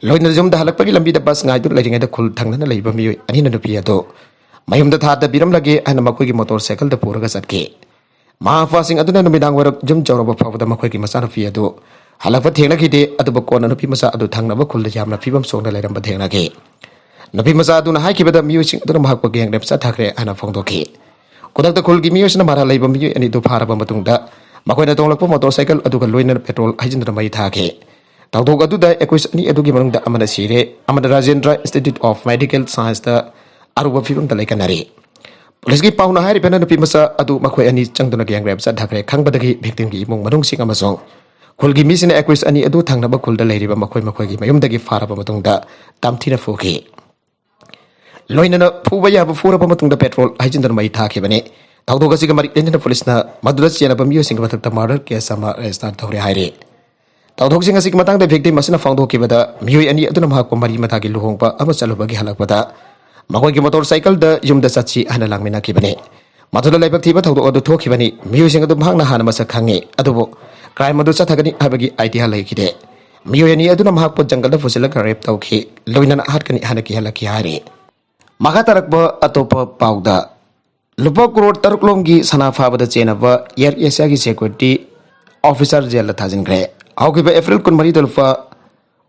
ꯂꯣꯏꯅꯅ ꯌꯨꯝꯗ ꯍꯜꯂꯛꯄꯒꯤ ꯂꯝꯕꯤꯗ bus ꯉꯥꯏꯗꯨꯅ ꯂꯩꯔꯤꯉꯩꯗ ꯈꯨꯜ ꯊꯪꯅꯅ ꯂꯩꯕ ꯃꯤꯑꯣꯏ ꯑꯅꯤꯅ ꯅꯨꯄꯤ ꯑꯗꯨ ꯃꯌꯨꯝꯗ ꯊꯥꯗꯕꯤꯔꯝꯂꯒꯦ ꯍꯥꯏꯅ ꯃꯈꯣꯏꯒꯤ motor cycleꯗ ꯄꯨꯔꯒ ꯆꯠꯈꯤ꯫ ꯃꯃꯥ ꯃꯄꯥꯁꯤꯡ ꯑꯗꯨꯅ ꯅꯨꯃꯤꯗꯥꯡ ꯋꯥꯏꯔꯝ ꯌꯨꯝ ꯌꯧꯔꯕ ꯐꯥꯎꯕꯗ ꯃꯈꯣꯏꯒꯤ ꯃꯆꯥꯅꯨꯄꯤ ꯑꯗꯨ ꯍꯜꯂꯛꯄ ꯊꯦꯡꯅꯈꯤꯗꯦ꯫ ꯑꯗꯨꯕꯨ ꯀꯣꯟꯅ ꯅꯨꯄꯤ ꯃꯆꯥ ꯑꯗꯨ ꯊꯪꯅꯕ ꯈꯨꯜꯗ ꯌꯥꯝꯅ ꯐꯤꯕꯝ ꯁꯣꯛꯅ ꯂꯩꯔꯝꯕ ꯊꯦꯡꯅꯈꯤ꯫ ꯅꯨꯄꯤ ꯃꯆꯥ ꯑꯗꯨꯅ ꯍꯥꯏꯈꯤꯕꯗ ꯃꯤꯑꯣꯏꯁꯤꯡ ꯑꯗꯨꯅ ꯃꯍꯥꯛꯄꯨ gang rape ꯆꯠꯊꯈ꯭ꯔꯦ ꯍꯥꯏꯅ ꯐꯣꯡꯗꯣꯛꯈꯤ꯫ ꯈꯨꯗꯛꯇ ꯈꯨꯜꯒꯤ ꯃꯤꯑꯣꯏꯁꯤꯡꯅ ꯃꯔꯥꯜ ꯂꯩꯕ ꯃꯤꯑꯣꯏ ꯑꯅꯤꯗꯨ ꯐꯥꯔꯕ ꯃꯇꯨꯡꯗ ꯃꯈꯣꯏꯅ ꯇꯣꯡꯂꯛꯄ motor cycle ꯑꯗꯨꯒ ꯂꯣꯏꯅꯅ petrol ꯍꯩꯖꯤꯟꯗꯨꯅ ꯃꯩ ꯊꯥꯈꯤ꯫ ꯊꯧꯗꯣꯛ ꯑꯗꯨꯗ ꯑꯦꯀ꯭ꯌꯨꯁ ꯑꯅꯤ ꯑꯗꯨꯒꯤ ꯃꯅꯨꯡꯗ ꯑꯃꯅ ꯁꯤꯔꯦ, ꯑꯃꯅ ꯔꯥꯖꯦꯟꯗ꯭ꯔ ꯏꯟꯁꯇꯤꯇ꯭ꯌꯨꯠ ꯑꯣꯐ ꯃꯦꯗꯤꯀꯦꯜ ꯁꯥꯏꯟꯁꯇ ꯑꯔꯨꯕ ꯐꯤꯕꯝꯗ ꯂꯩꯀꯟꯅꯔꯤ꯫ ꯄꯨꯂꯤꯁꯀꯤ ꯄꯥꯎꯅ ꯍꯥꯏꯔꯤꯕꯅ ꯅꯨꯄꯤ ꯃꯆꯥ ꯑꯗꯨ ꯃꯈꯣꯏ ꯑꯅꯤ ꯆꯪꯗꯨꯅ ꯒꯦꯡ ꯔꯦꯞ ꯆꯠꯊꯈ꯭ꯔꯦ ꯈꯪꯕꯗꯒꯤ ꯚꯤꯛꯇꯤꯝꯒꯤ ꯏꯃꯨꯡ ꯃꯅꯨꯡꯁꯤꯡ ꯑꯃꯁꯨꯡ ꯈꯨꯜꯒꯤ ꯃꯤꯁꯤꯡꯅ ꯑꯦꯀ꯭ꯌꯨꯁ ꯑꯅꯤ ꯑꯗꯨ ꯊꯪꯅꯕ ꯈꯨꯜꯗ ꯂꯩꯔꯤꯕ ꯃꯈꯣꯏ ꯃꯈꯣꯏꯒꯤ ꯃꯌꯨꯝꯗꯒꯤ ꯐꯥꯔꯕ ꯃꯇꯨꯡꯗ ꯇꯝꯊꯤꯅ ꯐꯨꯈꯤ꯫ ꯂꯣꯏꯅꯅ ꯐꯨꯕ ꯌꯥꯕ ꯐꯨꯔꯕ ꯃꯇꯨꯡꯗ ꯄꯦꯇ꯭ꯔꯣꯜ ꯍꯩꯖꯤꯟꯗꯨꯅ ꯃꯩ ꯊꯥꯈꯤꯕꯅꯤ꯫ ꯊꯧꯗꯣꯛ ꯑꯁꯤꯒ ꯃꯔꯤ ꯂꯩꯅꯅ ꯄꯨꯂꯤꯁꯅ ꯃꯗꯨꯗ ꯆꯦꯟꯅꯕ ꯃꯤꯑꯣꯏꯁꯤꯡꯒꯤ ꯃꯊꯛꯇ ꯃꯔꯗꯔ ꯀꯦꯁ ꯑꯃ ꯔꯦꯖꯤꯁꯇꯥꯔ ꯇꯧꯔꯦ ꯍꯥꯏꯔꯤ꯫ ꯊꯧꯗꯣꯛꯁꯤꯡ ꯑꯁꯤꯒꯤ ꯃꯇꯥꯡꯗ ꯚꯤꯛꯇꯤꯝ ꯑꯁꯤꯅ ꯐꯣꯡꯗꯣꯛꯈꯤꯕꯗ, ꯃꯤꯑꯣꯏ ꯑꯅꯤ ꯑꯗꯨꯅ ꯃꯍꯥꯛꯄꯨ ꯃꯔꯤ ꯃꯇꯥꯒꯤ ꯂꯨꯍꯣꯡꯕ ꯑꯃ ꯆꯠꯂꯨꯕꯒꯤ ꯍꯜꯂꯛꯄꯗ ꯃꯈꯣꯏꯒꯤ ꯃꯣꯇꯣꯔ ꯁꯥꯏꯀꯜꯗ ꯌꯨꯝꯗ ꯆꯠꯁꯤ ꯍꯥꯏꯅ ꯂꯥꯡꯃꯤꯟꯅꯈꯤꯕꯅꯤ꯫ ꯃꯗꯨꯗ ꯂꯥꯏꯕꯛ ꯊꯤꯕ ꯊꯧꯗꯣꯛ ꯑꯗꯨ ꯊꯣꯛꯈꯤꯕꯅꯤ꯫ ꯃꯤꯑꯣꯏꯁꯤꯡ ꯑꯗꯨ ꯃꯍꯥꯛꯅ ꯍꯥꯟꯅ ꯃꯁꯛ ꯈꯪꯉꯤ, ꯑꯗꯨꯕꯨ ꯀ꯭ꯔꯥꯏꯝ ꯑꯗꯨ ꯆꯠꯊꯒꯅꯤ ꯍꯥꯏꯕꯒꯤ ꯑꯥꯏꯗꯤꯌꯥ ꯂꯩꯈꯤꯗꯦ꯫ ꯃꯤꯑꯣꯏ ꯑꯅꯤ ꯑꯗꯨꯅ ꯃꯍꯥꯛꯄꯨ ꯖꯪꯒꯜꯗ ꯄꯨꯁꯤꯜꯂꯒ ꯔꯦꯞ ꯇꯧꯈꯤ, ꯂꯣꯏꯅꯅ ꯍꯥꯠꯀꯅꯤ ꯍꯥꯏꯅ ꯀꯤꯍꯜꯂꯛꯈꯤ ꯍꯥꯏꯔꯤ꯫ ꯃꯈꯥ ꯇꯥꯔꯛꯄ ꯑꯇꯣꯞꯄ ꯄꯥꯎꯗ, ꯂꯨꯄꯥ ꯀ꯭ꯔꯣꯔ ꯇꯔꯨꯛ ꯂꯣꯝꯒꯤ ꯁꯅꯥ ꯐꯥꯕꯗ ꯆꯦꯟꯅꯕ ꯑꯦꯌꯔ ꯑꯦꯁꯤꯌꯥꯒꯤ ꯁꯦꯀ꯭ꯌꯨꯔꯤꯇꯤ ꯑꯣꯐꯤꯁꯥꯔ ꯖꯦꯜꯗ ꯊꯥꯖꯤꯟꯈ꯭ꯔꯦ꯫ ꯍꯧꯈꯤꯕ ꯑꯦꯄ꯭ꯔꯤꯜ ꯀꯨꯟꯃꯔꯤꯗ ꯂꯨꯄꯥ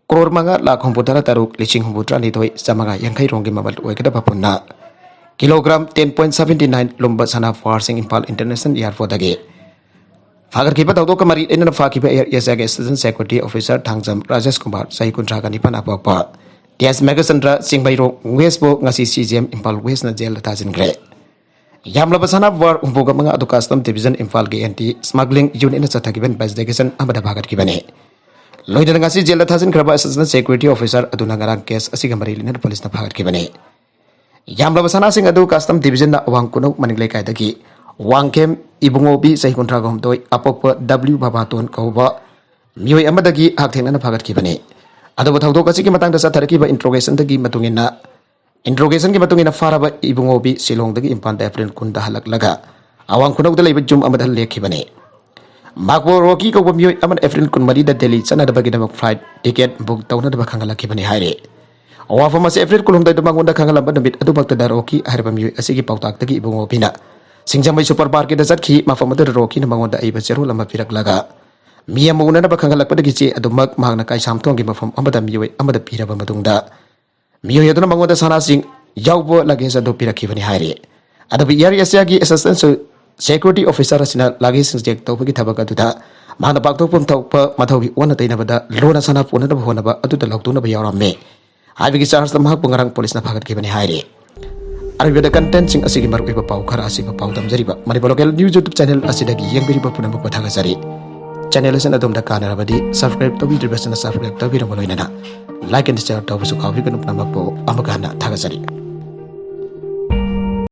ꯀ꯭ꯔꯣꯔ ꯃꯉꯥ ꯂꯥꯈ ꯍꯨꯝꯐꯨ ꯇꯔꯥ ꯇꯔꯨꯛ ꯂꯤꯁꯤꯡ ꯍꯨꯝꯐꯨ ꯇꯔꯥꯅꯤꯊꯣꯏ ꯆꯥꯃꯉꯥ ꯌꯥꯡꯈꯩ ꯔꯣꯝꯒꯤ ꯃꯃꯜ ꯑꯣꯏꯒꯗꯕ ꯄꯨꯟꯅ kilogram ten point seventy nine ꯂꯨꯝꯕ ꯁꯅꯥ ꯐꯥꯔꯁꯤꯡ ꯏꯝꯐꯥꯜ ꯏꯟꯇꯔꯅꯦꯁꯅꯦꯜ ꯑꯦꯌꯔꯄꯣꯔꯠꯇꯒꯤ ꯐꯥꯒꯠꯈꯤꯕ ꯊꯧꯗꯣꯛꯀ ꯃꯔꯤ ꯂꯩꯅꯅ ꯐꯥꯈꯤꯕ ꯑꯦꯌꯔ ꯑꯦꯁꯤꯌꯥꯒꯤ assistant secretary officer Thangjam Rajesh Kumar, ꯆꯍꯤ ꯀꯨꯟꯊ꯭ꯔꯥꯒ ꯅꯤꯄꯥꯟ, ꯑꯄꯣꯛꯄ ꯇꯦꯖ ꯃꯦꯒꯁꯟꯗ꯭ꯔ, ꯆꯤꯡꯃꯩꯔꯣꯡ ꯋꯦꯁꯄꯨ ꯉꯁꯤ ꯁꯤ ꯖꯤ ꯑꯦꯝ ꯏꯝꯐꯥꯜ ꯋꯦꯁꯅ ꯖꯦꯜꯗ ꯊꯥꯖꯤꯟꯈ꯭ꯔꯦ꯫ ꯌꯥꯝꯂꯕ ꯁꯅꯥ ꯕꯥꯔ ꯍꯨꯝꯐꯨꯒ ꯃꯉꯥ ꯑꯗꯨ ꯀꯁꯇꯝ ꯗꯤꯕꯤꯖꯟ ꯏꯝꯐꯥꯜꯒꯤ ꯑꯦꯟꯇꯤ ꯁ꯭ꯃꯒ꯭ꯂꯤꯡ ꯌꯨꯅꯤꯠꯅ ꯆꯠꯊꯈꯤꯕ ꯏꯟꯚꯦꯁꯇꯤꯒꯦꯁꯟ ꯑꯃꯗ ꯐꯥꯒꯠꯈꯤꯕꯅꯤ꯫ ꯂꯣꯏꯅꯅ ꯉꯁꯤ ꯖꯦꯜꯗ ꯊꯥꯖꯤꯟꯈ꯭ꯔꯕ ꯑꯦꯁꯤꯁꯇꯦꯟ ꯁꯦꯀ꯭ꯔꯦꯇꯔꯤ ꯑꯣꯐꯤꯁꯔ ꯑꯗꯨꯅ ꯉꯔꯥꯡ ꯀꯦꯁ ꯑꯁꯤꯒ ꯃꯔꯤ ꯂꯩꯅꯅ ꯄꯨꯂꯤꯁꯅ ꯐꯥꯒꯠꯈꯤꯕꯅꯤ꯫ ꯌꯥꯝꯂꯕ ꯁꯅꯥꯁꯤꯡ ꯑꯗꯨ ꯀꯁꯇꯝ ꯗꯤꯕꯤꯖꯟꯅ ꯑꯋꯥꯡ ꯈꯨꯅꯧ ꯃꯅꯤꯡ ꯂꯩꯀꯥꯏꯗꯒꯤ ꯋꯥꯡꯈꯦꯝ ꯏꯕꯨꯡꯉꯣꯕꯤ, ꯆꯍꯤ ꯀꯨꯟꯊ꯭ꯔꯥꯒ ꯍꯨꯝꯗꯣꯏ, ꯑꯄꯣꯛꯄ ꯗꯕ꯭ꯂꯤꯎ ꯕꯕꯥꯇꯣꯟ ꯀꯧꯕ ꯃꯤꯑꯣꯏ ꯑꯃꯗꯒꯤ ꯍꯛꯊꯦꯡꯅꯅ ꯐꯥꯒꯠꯈꯤꯕꯅꯤ꯫ ꯑꯗꯨꯕꯨ ꯊꯧꯗꯣꯛ ꯑꯁꯤꯒꯤ ꯃꯇꯥꯡꯗ ꯆꯠꯊꯔꯛꯈꯤꯕ ꯏꯟꯇ꯭ꯔꯣꯒꯦꯁꯟꯗꯒꯤ ꯃꯇꯨꯡ ꯏꯟꯅ, ꯏꯟꯇ꯭ꯔꯣꯒꯦꯁꯟꯒꯤ ꯃꯇꯨꯡ ꯏꯟꯅ ꯐꯥꯔꯕ ꯏꯕꯨꯡꯉꯣꯕꯤ ꯁꯤꯂꯣꯡꯗꯒꯤ ꯏꯝꯐꯥꯜꯗ ꯑꯦꯄ꯭ꯔꯤꯜ ꯀꯨꯟꯗ ꯍꯜꯂꯛꯂꯒ ꯑꯋꯥꯡ ꯈꯨꯅꯧꯗ ꯂꯩꯕ ꯌꯨꯝ ꯑꯃꯗ ꯂꯦꯛꯈꯤꯕꯅꯤ꯫ ꯃꯍꯥꯛꯄꯨ ꯔꯣꯀꯤ ꯀꯧꯕ ꯃꯤꯑꯣꯏ ꯑꯃꯅ ꯑꯦꯄ꯭ꯔꯤꯜ ꯀꯨꯟꯃꯔꯤꯗ ꯗꯦꯜꯂꯤ ꯆꯠꯅꯅꯕꯒꯤꯗꯃꯛ ꯐ꯭ꯂꯥꯏꯠ ꯇꯤꯀꯦꯠ ꯕꯨꯛ ꯇꯧꯅꯅꯕ ꯈꯪꯍꯜꯂꯛꯈꯤꯕꯅꯤ ꯍꯥꯏꯔꯤ꯫ ꯋꯥꯐꯝ ꯑꯁꯤ ꯑꯦꯄ꯭ꯔꯤꯜ ꯀꯨꯟꯍꯨꯝꯗꯣꯏꯗ ꯃꯉꯣꯟꯗ ꯈꯪꯍꯜꯂꯝꯕ ꯅꯨꯃꯤꯠ ꯑꯗꯨꯃꯛꯇꯗ ꯔꯣꯀꯤ ꯍꯥꯏꯔꯕ ꯃꯤꯑꯣꯏ ꯑꯁꯤꯒꯤ ꯄꯥꯎꯇꯥꯛꯇꯒꯤ ꯏꯕꯨꯡꯉꯣꯕꯤꯅ ꯁꯤꯡꯖꯃꯩ ꯁꯨꯄꯔ ꯃꯥꯔꯀꯦꯠꯇ ꯆꯠꯈꯤ꯫ ꯃꯐꯝ ꯑꯗꯨꯗ ꯔꯣꯀꯤꯅ ꯃꯉꯣꯟꯗ ꯑꯏꯕ ꯆꯦꯔꯣꯜ ꯑꯃ ꯄꯤꯔꯛꯂꯒ ꯃꯤ ꯑꯃ ꯎꯅꯅꯕ ꯈꯪꯍꯜꯂꯛꯄꯗꯒꯤ ꯆꯦ ꯑꯗꯨꯃꯛ ꯃꯍꯥꯛꯅ ꯀꯥꯏꯁꯥꯝꯊꯣꯡꯒꯤ ꯃꯐꯝ ꯑꯃꯗ ꯃꯤꯑꯣꯏ ꯑꯃꯗ ꯄꯤꯔꯕ ꯃꯇꯨꯡꯗ, ꯃꯤꯑꯣꯏ ꯑꯗꯨꯅ ꯃꯉꯣꯟꯗ ꯁꯅꯥꯁꯤꯡ ꯌꯥꯎꯕ ꯂꯒꯦꯖ ꯑꯗꯨ ꯄꯤꯔꯛꯈꯤꯕꯅꯤ ꯍꯥꯏꯔꯤ꯫ ꯑꯗꯨꯕꯨ ꯑꯦꯌꯔ ꯑꯦꯁꯤꯌꯥꯒꯤ ꯑꯦꯁꯤꯁꯇꯦꯟ ꯁꯦꯀ꯭ꯌꯨꯔꯤꯇꯤ ꯑꯣꯐꯤꯁꯥꯔ ꯑꯁꯤꯅ ꯂꯒꯦꯖꯁꯤꯡ ꯆꯦꯛ ꯇꯧꯕꯒꯤ ꯊꯕꯛ ꯑꯗꯨꯗ ꯃꯍꯥꯛꯅ ꯄꯥꯡꯊꯣꯛꯐꯝ ꯊꯣꯛꯄ ꯃꯊꯧꯒꯤ ꯑꯣꯟꯅ ꯇꯩꯅꯕꯗ ꯂꯣꯟꯅ ꯁꯅꯥ ꯄꯨꯅꯅꯕ ꯍꯣꯠꯅꯕ ꯑꯗꯨꯗ ꯂꯧꯊꯣꯛꯅꯕ ꯌꯥꯎꯔꯝꯃꯤ ꯍꯥꯏꯕꯒꯤ ꯆꯥꯔꯖꯇ ꯃꯍꯥꯛꯄꯨ ꯉꯔꯥꯡ ꯄꯨꯂꯤꯁꯅ ꯐꯥꯒꯠꯈꯤꯕꯅꯤ ꯍꯥꯏꯔꯤ꯫ ꯑꯔꯣꯏꯕꯗ ꯀꯟꯇꯦꯟꯁꯤꯡ ꯑꯁꯤꯒꯤ ꯃꯔꯨꯑꯣꯏꯕ ꯄꯥꯎ ꯈꯔ ꯑꯁꯤꯕꯨ ꯄꯥꯎꯗꯝꯖꯔꯤꯕ Manipur local news YouTube channel ꯑꯁꯤꯗꯒꯤ ꯌꯦꯡꯕꯤꯔꯤꯕ ꯄꯨꯝꯅꯃꯛꯄꯨ ꯊꯥꯒꯠꯆꯔꯤ꯫ ꯆꯦꯅꯦꯜ ꯑꯁꯤꯅ ꯑꯗꯣꯝꯗ ꯀꯥꯟꯅꯔꯕꯗꯤ ꯁꯕꯁꯀ꯭ꯔꯥꯏꯕ ꯇꯧꯕꯤꯗ꯭ꯔꯤꯕꯁꯤꯅ ꯁꯕꯁꯀ꯭ꯔꯥꯏꯕ ꯇꯧꯕꯤꯔꯝꯕ ꯂꯣꯏꯅꯅ ꯂꯥꯏꯛ ꯑꯦꯟ ꯁꯦꯌꯔ ꯇꯧꯕꯁꯨ ꯀꯥꯎꯕꯤꯒꯅꯨ꯫ ꯄꯨꯝꯅꯃꯛꯄꯨ ꯑꯃꯨꯛꯀ ꯍꯟꯅ ꯊꯥꯒꯠꯆꯔꯤ꯫